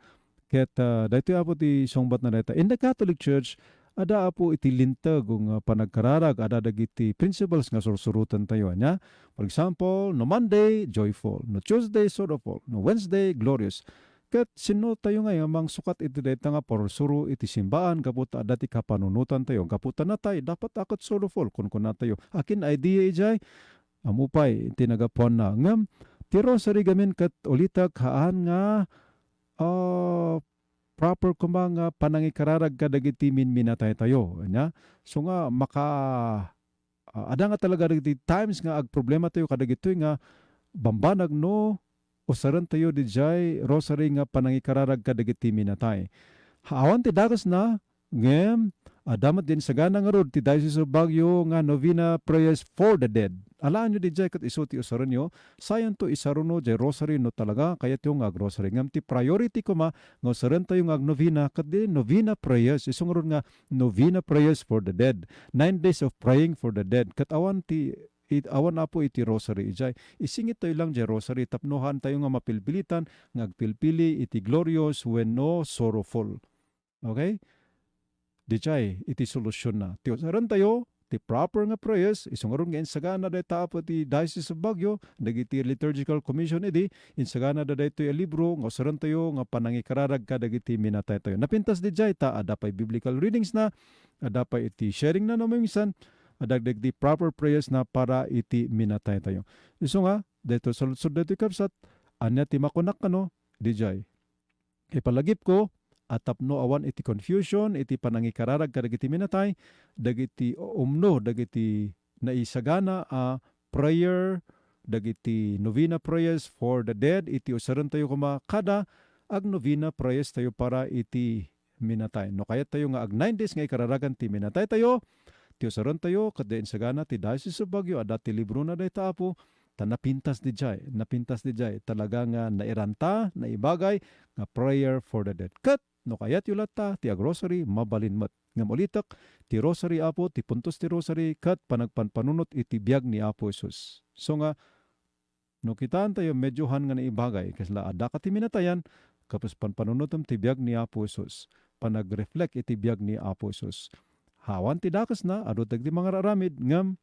ket, ah, daytoy, Apo, ti sungbatna dayta. In the Catholic Church, adda, Apo, iti linteg nga panagkararag, adda dagiti principles nga sursuroten tayo, ania? For example, no Monday, joyful. No Tuesday, sorrowful. No Wednesday, glorious. Ket sino tayo ngay nga mangsukat iti dayta nga parsuro iti simbaan gapu ta adda ti kapanunotan tayo? Gapu ta natay, dapat a ket sorrowful, kunkunatayo. Akin idea idiay? Ammo pay ti nagapuanna. Ngem ti rosary gamin ket ulitek haan nga, ah, proper koma nga panangikararag kadagiti minminataytayo. Ania? So nga maka-, ah, adda nga talaga dagiti times nga agproblematayo kadagitoy nga bambanag no usarentayo didiay rosary nga panangikararag kadagiti minatay. Awan ti dakesna, ngem adda met diay insagana ngarud ti Diocese of Baguio nga novena prayers for the dead. Alaenyo didiay ket isu ti usarenyo, sayanto isaruno diay rosary no talaga kayatyo nga agrosary. Ngem ti priority koma nga usarentayo nga agnovena, ket di novena prayers, isu ngarud nga novena prayers for the dead. Nine days of praying for the dead. Ket awan ti it-, awan, Apo, iti rosary idiay. Isingittayo lang diay rosary tapno haantayo nga mapilpilitan nga agpilpili iti glorious wenno sorrowful. Okay? Didiay iti solusionna. Ti usarentayo ti proper nga prayers, isu ngarud nga insagana dayta, Apo, ti Diocese of Baguio, dagiti liturgical commission idi, insagana da daytoy a libro nga usarentayo nga panangikararag kadagiti minataytayo. Napintas didiay ta adda pay biblical readings na, adda pay iti sharing na no maminsan, adda dagiti proper prayers na para iti minataytayo. Isu nga, daytoy saludsod daytoy, kabsat, ania ti makunak kano, didiay. Ipalagipko a tapno awan iti confusion iti panangikararag kadagiti minatay, dagiti umno, dagiti naisagana a prayer, dagiti novena prayers for the dead, iti usarentayo koma kada agnovena prayers tayo para iti minatay. No kayattayo nga ag nine days nga ikararagan ti minataytayo, ti usarentayo ket diay insagana ti Diocese of Baguio, adda ti librona dayta, Apo, ta napintas didiay, napintas didiay. Talaga nga nairanta, naibagay nga prayer for the dead. Ket no kayatyo latta ti agrosary, mabalin met. Ngem ulitek, ti rosary, Apo, ti puntos ti rosary ket panagpanpanunot iti biag ni Apo Jesus. So nga, no kitaentayo medyo han nga naibagay, kasla adda ka ti minatayan, kapos panpanunotem ti biag ni Apo Jesus, panag-reflect iti biag ni Apo Jesus. Awan ti dakesna, adu dagiti mangararamid, ngem,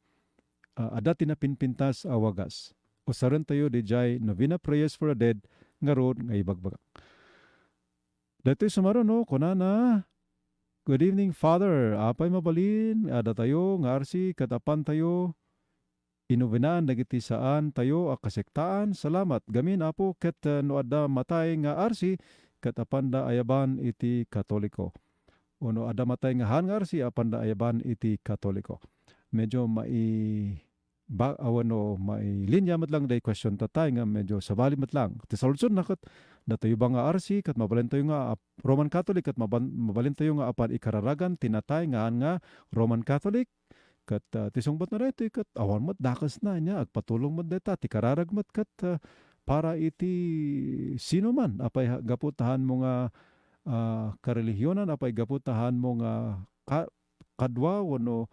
ah, adda ti napinpintas a wagas. Usarentayo didiay novena prayers for the dead, ngarud nga ibagbagak. Daytoy sumaruno, kunana, "Good evening, Father. Apay mabalin, adatayo nga arsi ket apantayo inobenaan dagiti saantayo a kasektaan. Salamat. Gamin, Apo, ket, eh, no adda matay nga arsi, ket apanda ayaban iti Katoliko. Ono adda matay nga haan nga arsi, apanda ayaban iti Katoliko." Medyo mai-, ba-, awan no mailinya met lang day question ta tay nga medyo sabali met lang. Ti saludsodna ket, datayo ba nga arsi ket mabalintayo nga ap-, Roman Catholic ket maban-, mabalintayo nga apan ikararagan ti natay nga haan nga Roman Catholic? Ket, ah, ti sungbatna daytoy ket awan met dakesna nia, agpatulong met dayta ti kararag met ket, ah, para iti sino man, apay ha-, gapu ta haanmo nga, ah, karelihiyonan, apay gapu ta haanmo nga ka-, kadua wenno,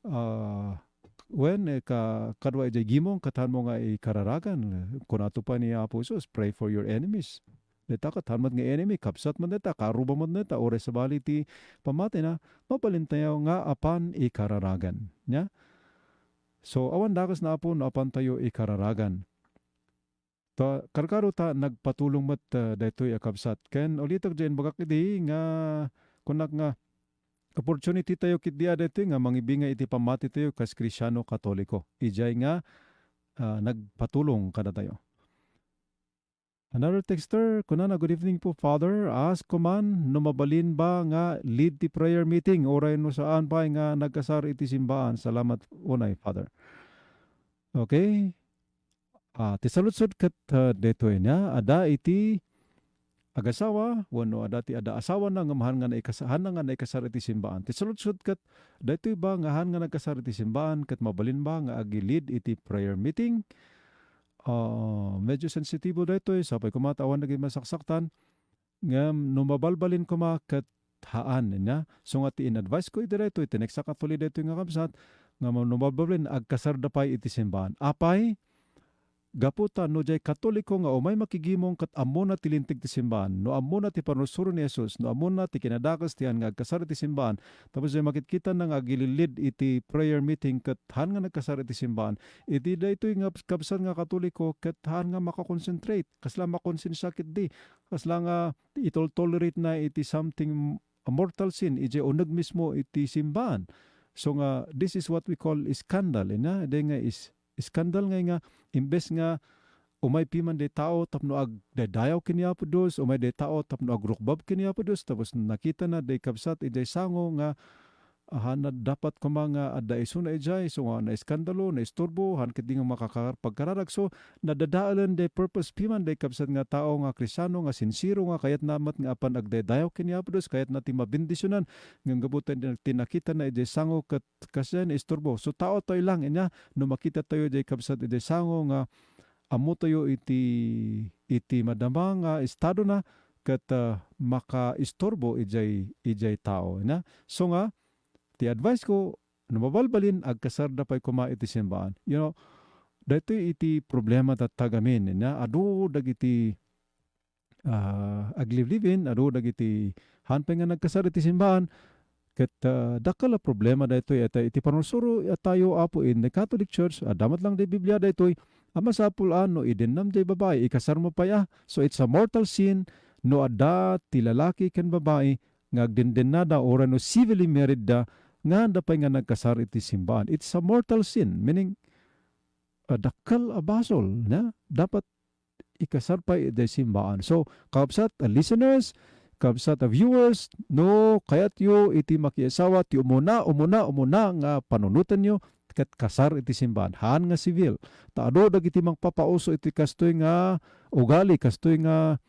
ah, wen, eh, ka-, kadua idiay gimong ket haanmo nga ikararagan. Kunato pay ni Apo Jesus, "Pray for your enemies." Dayta ket haan met nga enemy, kabsat met dayta, kaarruba met dayta, uray sabali ti pammatina, mabalintayo nga apan ikararagan. Nia? So, awan dakesna, Apo, no apantayo ikararagan. Ta, karkaro ta nagpatulong met, ah, daytoy a kabsat. Ken ulitek diay imbagak idi nga kunak nga opportunity tayo ketdi a daytoy nga mangibingay iti pammatitayo kas Kristiano Katoliko. Idiay nga, ah, nagpatulong kadatayo. Another texter, kunana, "Good evening po, Father. Ask ko man no mabalin ba nga lead ti prayer meeting, uray no saan pay nga nagkasar iti simbaan. Salamat unay, Father." Okay. Ah, ti saludsod ket, ah, daytoy nia, adda iti agasawa, wenno adda ti adda asawana ngem haan nga naikas-, haanna nga naikasar iti simbaan. Ti saludsod ket, daytoy ba nga haan nga nagkasar iti simbaan ket mabalin ba nga agi-lead iti prayer meeting? Ah, medyo sensitibo daytoy, sapay koma ta awan dagiti masaksaktan. Ngem no mabalbalin koma ket haan, nia. So nga ti in-advise ko iti daytoy, ti next a katuli daytoy nga kabsat, nga no mabalbalin, agkasarda pay iti simbaan. Apay, gapu ta no diay Katoliko nga umay makigimong ket ammona ti linteg ti simbaan, no ammona ti pannursuro ni Jesus, no ammona ti kinadakes ti haan nga agkasar iti simbaan, tapos diay makitkitana nga agililid iti prayer meeting ket haan nga nagkasar iti simbaan, iti daytoy nga kabsat nga Katoliko ket haan nga makakonsentrate, kasla makonsensia ketdi, kasla nga itol-tolerate na iti something a mortal sin idiay uneg mismo iti simbaan. So nga, this is what we call scandal, ina? Diay nga is-, scandal ngay nga, imbes nga umay piman diay tao tapno agdaydayaw ken ni Apo Dios, umay diay tao tapno agrukbab ken ni Apo Dios, tapos nakitana diay kabsat idiay sango nga, haan na dapat koma nga adda isuna idiay, isu nga naeskandalo, naisturbo, haan ketdi nga makakar-, pagkararag. So, nadadaelen diay purpose piman diay kabsat nga tao nga Kristiano nga sinsero nga kayatna met nga apan agdaydayaw ken ni Apo Dios, kayatna ti mabendisionan, ngem gapu ta ti nakitana idiay sango ket kasdiay naisturbo. So, tao tayo lang, ania, no makita tayo diay kabsat idiay sango nga ammo tayo iti, iti madama nga estadona ket, ah, makaisturbo idiay, idiay tao, ania. So nga, ti advice ko, no mabalbalin, agkasarda pay koma iti simbaan. You know, daytoy iti problema tatta gamin, ania, adu dagiti, ah, agliblingan, adu dagiti haan pay nga nagkasar iti simbaan. Ket, ah, dakkel a problema daytoy, ita iti panursuro tayo, Apo, in the Catholic Church, adda met lang di Biblia daytoy, a masapul a no idennam diay babai, ikasarmo pay a. So, it's a mortal sin no adda ti lalaki ken babai nga agdendennada, uray no civilly married da, nga haanda pay nga nagkasar iti simbaan. It's a mortal sin, meaning, ah, dakkel a basol, na? Dapat ikasar pay idiay simbaan. So, kakabsat a listeners, kakabsat a viewers, no kayatyo iti makiasawa, ti umuna, umuna, umuna nga panunotenyo, ket kasar iti simbaan. Haan nga civil. Ta adu dagiti mangpapauso iti kastoy nga ugali, kastoy nga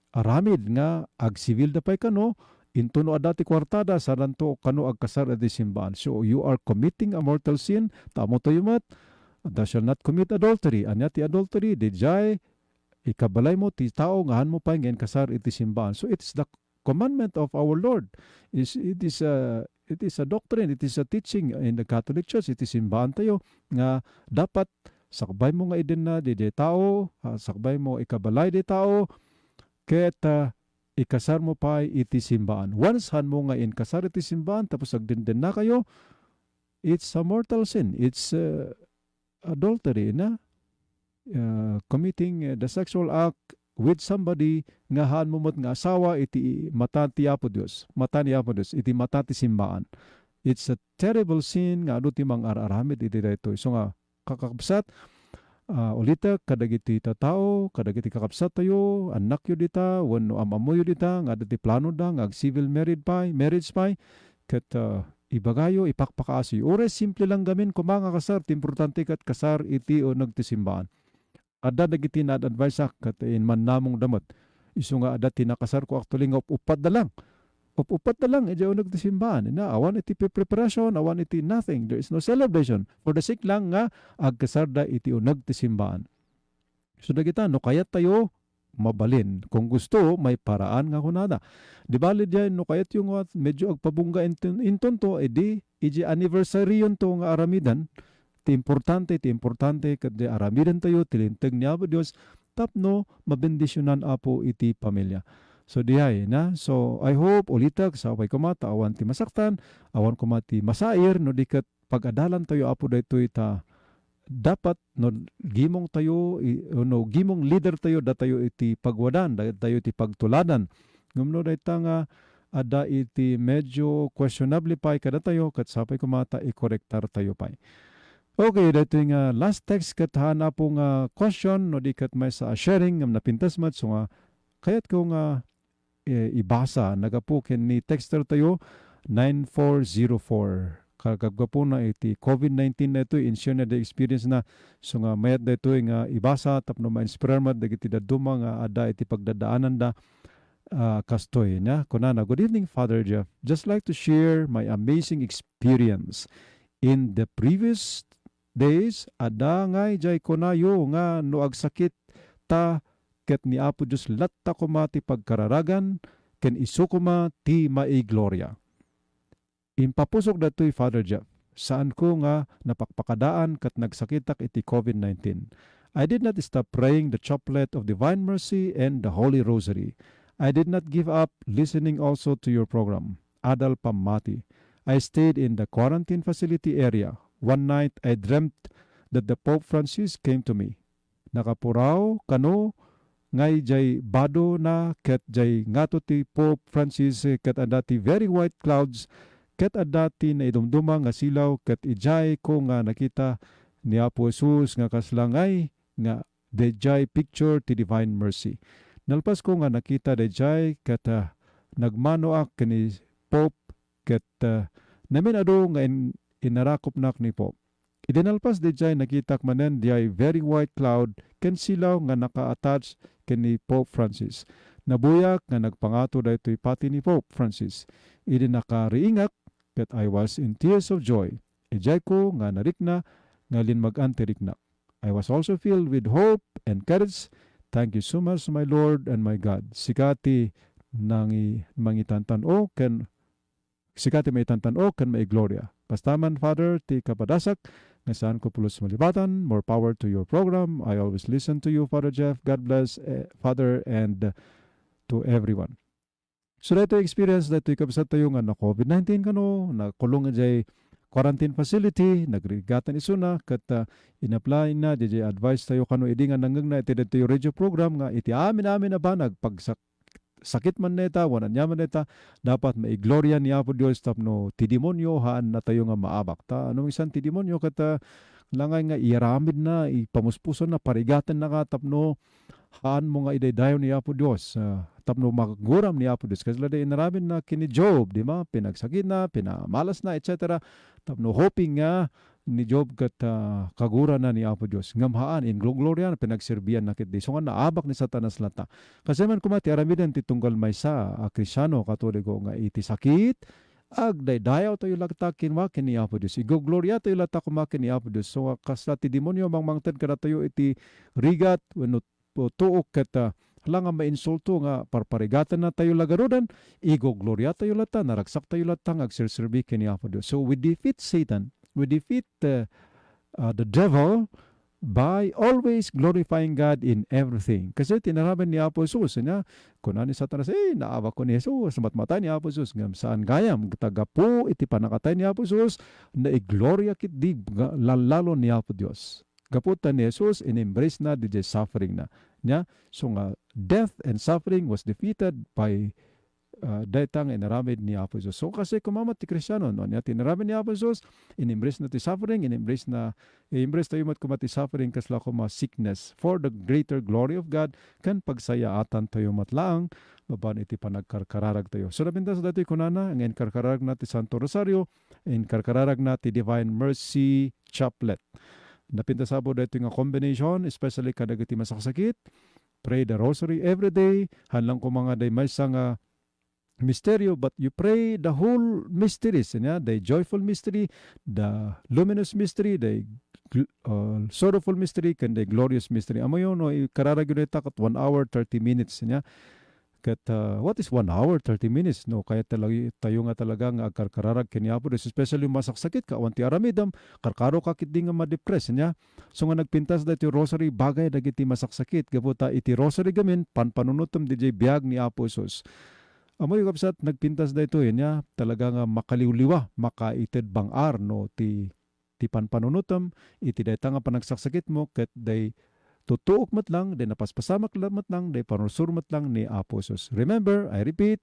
aramid nga agsibilda pay kano, intono adda ti kuartada, saandanto kano agkasar iti simbaan. So, you are committing a mortal sin, ta ammotayo met, "Thou shalt not commit adultery." Ania ti adultery? Diay ikabalaymo ti tao nga haanmo pay nga inkasar iti simbaan. So, it is the commandment of our Lord. Is, it is a, it is a doctrine, it is a teaching in the Catholic Church, iti simbaantayo nga dapat sakbaymo nga idenna diay tao, ah, sakbaymo ikabalay diay tao, ket, ah, ikasarmo pay iti simbaan. Once haanmo nga inkasar iti simbaan, tapos agdendennakayo, it's a mortal sin. It's, uh, adultery, na? Uh, committing, uh, the sexual act with somebody nga haanmo met nga asawa iti mata ti Apo Dios, mata ni Apo Dios, iti mata ti simbaan. It's a terrible sin nga adu ti mangar-aramid iti daytoy. So nga, kakabsat, ah, ulitek kadagiti tattao, kadagiti kakabsattayo, annakyo dita, wenno am-ammoyo dita, nga adda ti planoda nga ag-civil married pay, marriage pay, ket, ah, ibagayo, ipakpakaasiyo. Uray simple lang gamin koma nga kasar, ti importante ket kasar iti uneg ti simbaan. Adda dagiti naad-adviseak ket inmannamongda met. Isu nga adda ti nakasarko actually nga up-uppadda lang. Up-uppadda lang idiay uneg ti simbaan. Na, awan iti pre-, preparation, awan iti nothing. There is no celebration. For the sake lang nga agkasarda iti uneg ti simbaan. So, dagita, no kayattayo, mabalin. Kung gusto, may paraan nga kunada. Di bali diay, no kayatyo nga medyo agpabungga inton-, intonto, idi, idiay anniversary-yonto nga aramiden, ti importante, ti importante, ket di aramidentayo ti linteg ni Apo Dios, tapno mabendisionan, Apo, iti pamilya. So, diay, na? So, I hope, ulitek, sapay koma, ta awan ti masaktan, awan koma ti masair, no di ket pag-adalantayo, Apo, daytoy ta dapat no gimongtayo, i-, no gimong leader tayo, datayo iti pagwadan, datayo iti pagtuladan. Ngem no dayta nga adda iti medyo questionable pay kadatayo, ket sapay koma ta ikorektar tayo pay. Okay, daytoy nga last text ket haan, Apo, nga question, no di ket maysa a sharing ngem napintas met, so nga kayatko nga eh, ibasa. Naggapu ken ni texter tayo, nine four zero four. Kagapgapuna iti covid nineteen daytoy, in-share na di experience na. So nga mayat daytoy nga ibasa tapno ma-inspire met dagiti dadduma nga adda iti pagdadaananda, ah, kastoy, na? Kunana, "Good evening, Father Jeff. Just like to share my amazing experience. In the previous days, adda ngay jay kunayo nga no agsakit ta ket ni Apo Dios latta koma ti pagkararagan, ken isu koma ti maigloria." Impapusok daytoy, Father Jeff. Saanko nga napakpakadaan ket nagsakitak iti covid nineteen. I did not stop praying the Chaplet of Divine Mercy and the Holy Rosary. I did not give up listening also to your program, Adal Pammati. I stayed in the quarantine facility area. One night, I dreamt that the Pope Francis came to me. Nakapuraw kano ngay jay badona ket jay ngato ti Pope Francis, ket adda ti very white clouds ket adda ti naidumduma nga silaw, ket idiay ko nga nakita ni Apo Jesus nga kasla ngay nga dayjay picture ti Divine Mercy. Nalpasko nga nakita dayjay ket, ah, nagmanoak ken ni Pope ket, ah, Namin adu nga in-, inarakupnak ni Pope. Idi nalpas diay, nakitak manen diay very white cloud ken silaw nga naka-attach ken ni Pope Francis. Nabuyak nga nagpangato daytoy pati ni Pope Francis. Idi nakariingak, ket I was in tears of joy. Idiay ko nga narikna nga linmag-an ti riknak. I was also filled with hope and courage. Thank you so much, my Lord and my God. Sika ti nangi-, mangitantan-o ken Sika ti maitantan-o ken maigloria. Kasta man, Father, ti kapadasak nga saanko pulos malibatan. More power to your program. I always listen to you, Father Jeff. God bless, eh, Father, and, uh, to everyone. So, daytoy experience daytoy kabsat tayo nga na-covid nineteen kano, nakulong idiay quarantine facility, nagrigatan isuna, ket, uh, in-apply na, diay advice tayo kano idi nga nangngegna iti daytoy radio program nga iti amin-amin a banag, pagsak-, sakit man neta, wenno ania man neta, dapat maigloria ni Apo Dios tapno ti demonio, haannatayo nga maabak. Ta, no insan ti demonio, ket, ah, langay nga iyaramidna, ipamuspusonna, parigatennaka tapno haanmo nga idaydayaw ni Apo Dios, ah, tapno makaguram ni Apo Dios. Kasla di inaramidna ken ni Job, di ba? Pinagsakitna, pinamalasna, et cetera. Tapno hoping nga ni Job ket, ah, kagurana ni Apo Dios. Ngem haan, inglogloriana, pinagserbianna ketdi. Isu nga naabak ni Satanas latta. Kasdiay man koma ti aramiden ti tunggal maysa a Kristiano, Katoliko, nga iti sakit, agdaydayawtayo latta kenua ken ni Apo Dios. Iglogloriatayo latta koma ken ni Apo Dios. So, kasla ti demonio mangmangted kadatayo iti rigat wenno tuok ket, ah, hala nga mainsulto nga parparigatennatayo la garuden, iglogloriatayo latta, naragsaktayo latta nga agserserbi ken ni Apo Dios. So we defeat Satan, we defeat, uh, uh, the devil by always glorifying God in everything. Kasi tinaramen ni Apo Jesus, niya, kuna ni Satanas, "Eh, naabak ko ni Jesus, matmatay ni Apo Jesus." Ngem saan gayam, ta gapu iti pannakatay ni Apo Jesus, naigloria ketdi nga lallalo ni Apo Dios. Gapu ta ni Jesus, in-embrace na diay suffering na. Nya, so nga, death and suffering was defeated by, uh, dayta nga inaramid ni Apo Jesus. So, kasi koma met ti Kristiano, no? Nya, ti inaramid ni Apo Jesus, in-embrace na ti suffering, in-embrace na, i-embrace tayo met koma ti suffering, kasla koma sickness, for the greater glory of God, ken pagsayaatan tayo met laeng, babaen iti panagkarkararag tayo. So, napintas daytoy kunana, nga inkarkararag na ti Santo Rosario, inkarkararag na ti Divine Mercy Chaplet. Napintas apo daytoy nga combination, especially kadagiti masaksakit. Pray the Rosary every day. Haan lang koma nga diay maysa nga misteryo, but you pray the whole mysteries, nya, the joyful mystery, the luminous mystery, the gl-, uh, sorrowful mystery, ken the glorious mystery. Ammoyo, no, ikararagyo dayta ket one hour, thirty minutes, nya. Ket, ah, what is one hour, thirty minutes, no? Kayat talaga tayo nga talaga nga agkarkararag ken ni Apo Dios, especially masaksakitka, awan ti aramidem, karkaroka ketdi nga ma-depress, nya? So nga nagpintas daytoy rosary, bagay dagiti masaksakit, gapu ta iti rosary gamin, panpanunotem diay biag ni Apo Jesus. Ammoyo, kabsat, nagpintas daytoy, nya? Talaga nga makaliwliwa, makaited bang-ar, no? Ti ti panpanunotem iti dayta nga panagsaksakitmo ket diay tutuok met lang, diay napaspasamak la-, met lang, diay panursuro met lang ni Apo Jesus. Remember, I repeat,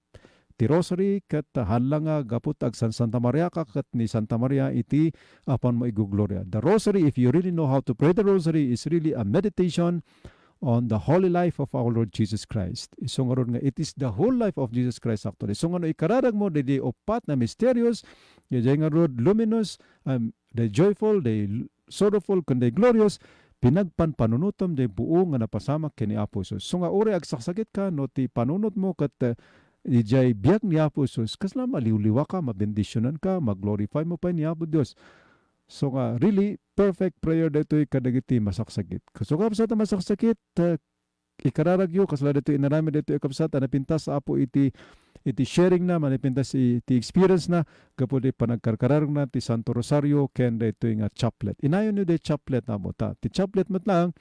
ti rosary ket haan lang nga gapu ta agsan-Santa Maria ka ket ni Santa Maria iti apanmo igloria. The rosary, if you really know how to pray the rosary, is really a meditation on the holy life of our Lord Jesus Christ. Isu ngarud nga, it is the whole life of Jesus Christ actually. Isu nga no ikararagmo diay uppat nga misterios, diay ngarud luminous, um, the joyful, the sorrowful, ken the glorious, pinagpanpanunotem diay buo nga napasamak ken ni Apo Jesus. So nga uray agsaksakitka, no ti panunotmo ket, eh, idiay biag ni Apo Jesus, kasla maliwliwaka, mabendisionanka, maglorifymo pay ni Apo Dios. So nga, really, perfect prayer daytoy kadagiti masaksakit. So, kabsat a masaksakit, eh, ikararagyo, kasla daytoy inaramid daytoy a kabsat a napintas Apo iti, iti sharing na, manipintas iti experience na, gapu iti panagkarkararag na ti Santo Rosario ken daytoy nga chaplet. Inayonyo diay chaplet, Apo, ta ti chaplet met lang,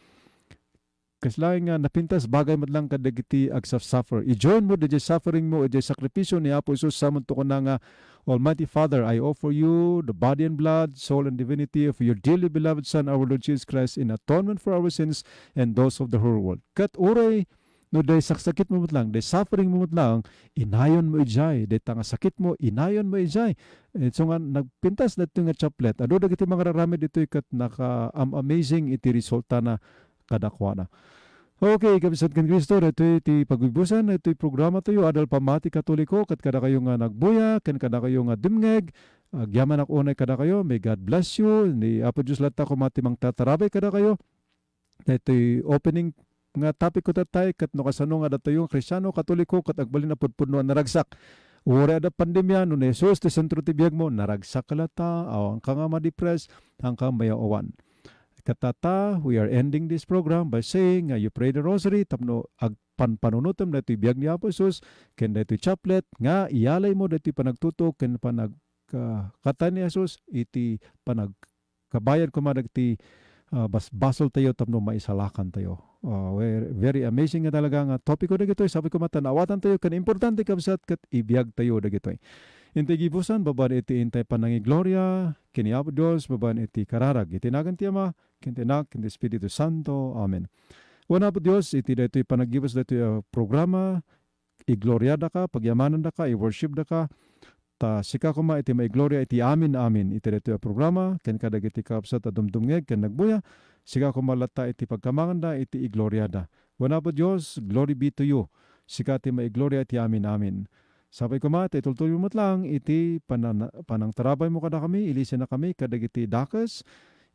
kasla nga napintas bagay met lang kadagiti agsuffer. I-join mo diay suffering mo, diay sakripisyo ni Apo Jesus, samonto kuna nga, Almighty Father, I offer you the body and blood, soul and divinity of your dearly beloved Son, our Lord Jesus Christ, in atonement for our sins and those of the whole world. Ket uray no diay saksakitmo met lang, diay suffering mo met lang, inayonmo idiay, dayta nga sakitmo, inayonmo idiay. Eh, so nga, nagpintas daytoy nga chaplet. Adu dagiti mangararamid ditoy ket naka-am-amazing iti resultana kadakuada. Okay, kabsat ken Cristo, daytoy ti pagbubusan, daytoy programa tayo, Adal Pamati Katoliko, ket kadakayo nga nagbuya, ken kadakayo nga dumngeg, Agyamanak unay kadakayo. May God bless you. Ni Apo Dios latta koma ti mangtatarabay kadakayo. Daytoy opening nga topic ko tattay, ket no kasano nga datayo nga Kristiano, Katoliko, ket agbalin a pudpudno a naragsak. Uray adda pandemia, no ni Jesus ti sentro ti biagmo, naragsak ka latta, awanka nga ma-depress, haanka mayaw-awan. Ket tatta, we are ending this program by saying nga you pray the rosary tapno agpanpanunotem daytoy biag ni Apo Jesus ken daytoy chaplet nga iyalaymo daytoy panagtutuok ken panag-, ah, katan ni Jesus iti panagkabayad koma dagiti, ah, bas-, basoltayo tapno maisalakantayo. Ah, we-, very amazing nga talaga nga topiko dagitoy. Sapay koma ta naawatantayo ken importante, kabsat, ket ibiagtayo dagitoy. Intay gibusan, babaen iti intay panangigloria ken ni Apo Dios, babaen iti kararag. Iti nagan ti Ama, ken ti Anak, ken ti Espiritu Santo. Amen. Wen Apo Dios, iti daytoy panaggibus daytoy a programa, igloriadaka, pagyamanandaka, i-worshipdaka, ta sika koma iti maigloria iti amin-amin iti daytoy a programa, ken kadagiti kakabsat a dumdumngeg ken nagbuya, sika koma latta iti pagkamanganda iti igloriada. Wen Apo Dios, glory be to you. Sika ti maigloria iti amin-amin. Sapay koma, ta itultuloymo met laeng iti panana-, panangtarabaymo kadakami, ilisennakami kadagiti dakes,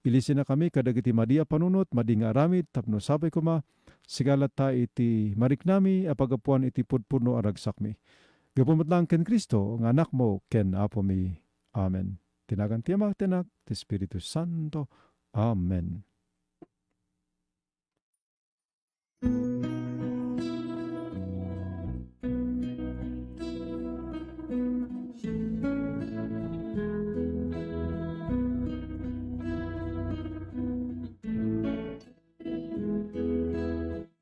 ilisennakami kadagiti madi a panunot, madi nga aramid, tapno sapay koma, sika latta iti mariknami a paggapuan iti pudpudno a ragsakmi. Gapu met laeng ken Cristo nga Anakmo ken Apomi. Amen. Ti nagan ti Ama, ti Anak, ti Espiritu Santo. Amen.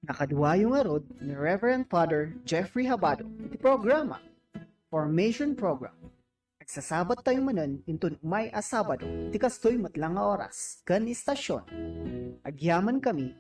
Nakaduayo ngarud ni Reverend Father Jeffrey Habado iti programa, Formation Program. Agsasabattayo manen inton umay a Sabado iti kastoy met la nga oras ken istasion. Agyamankami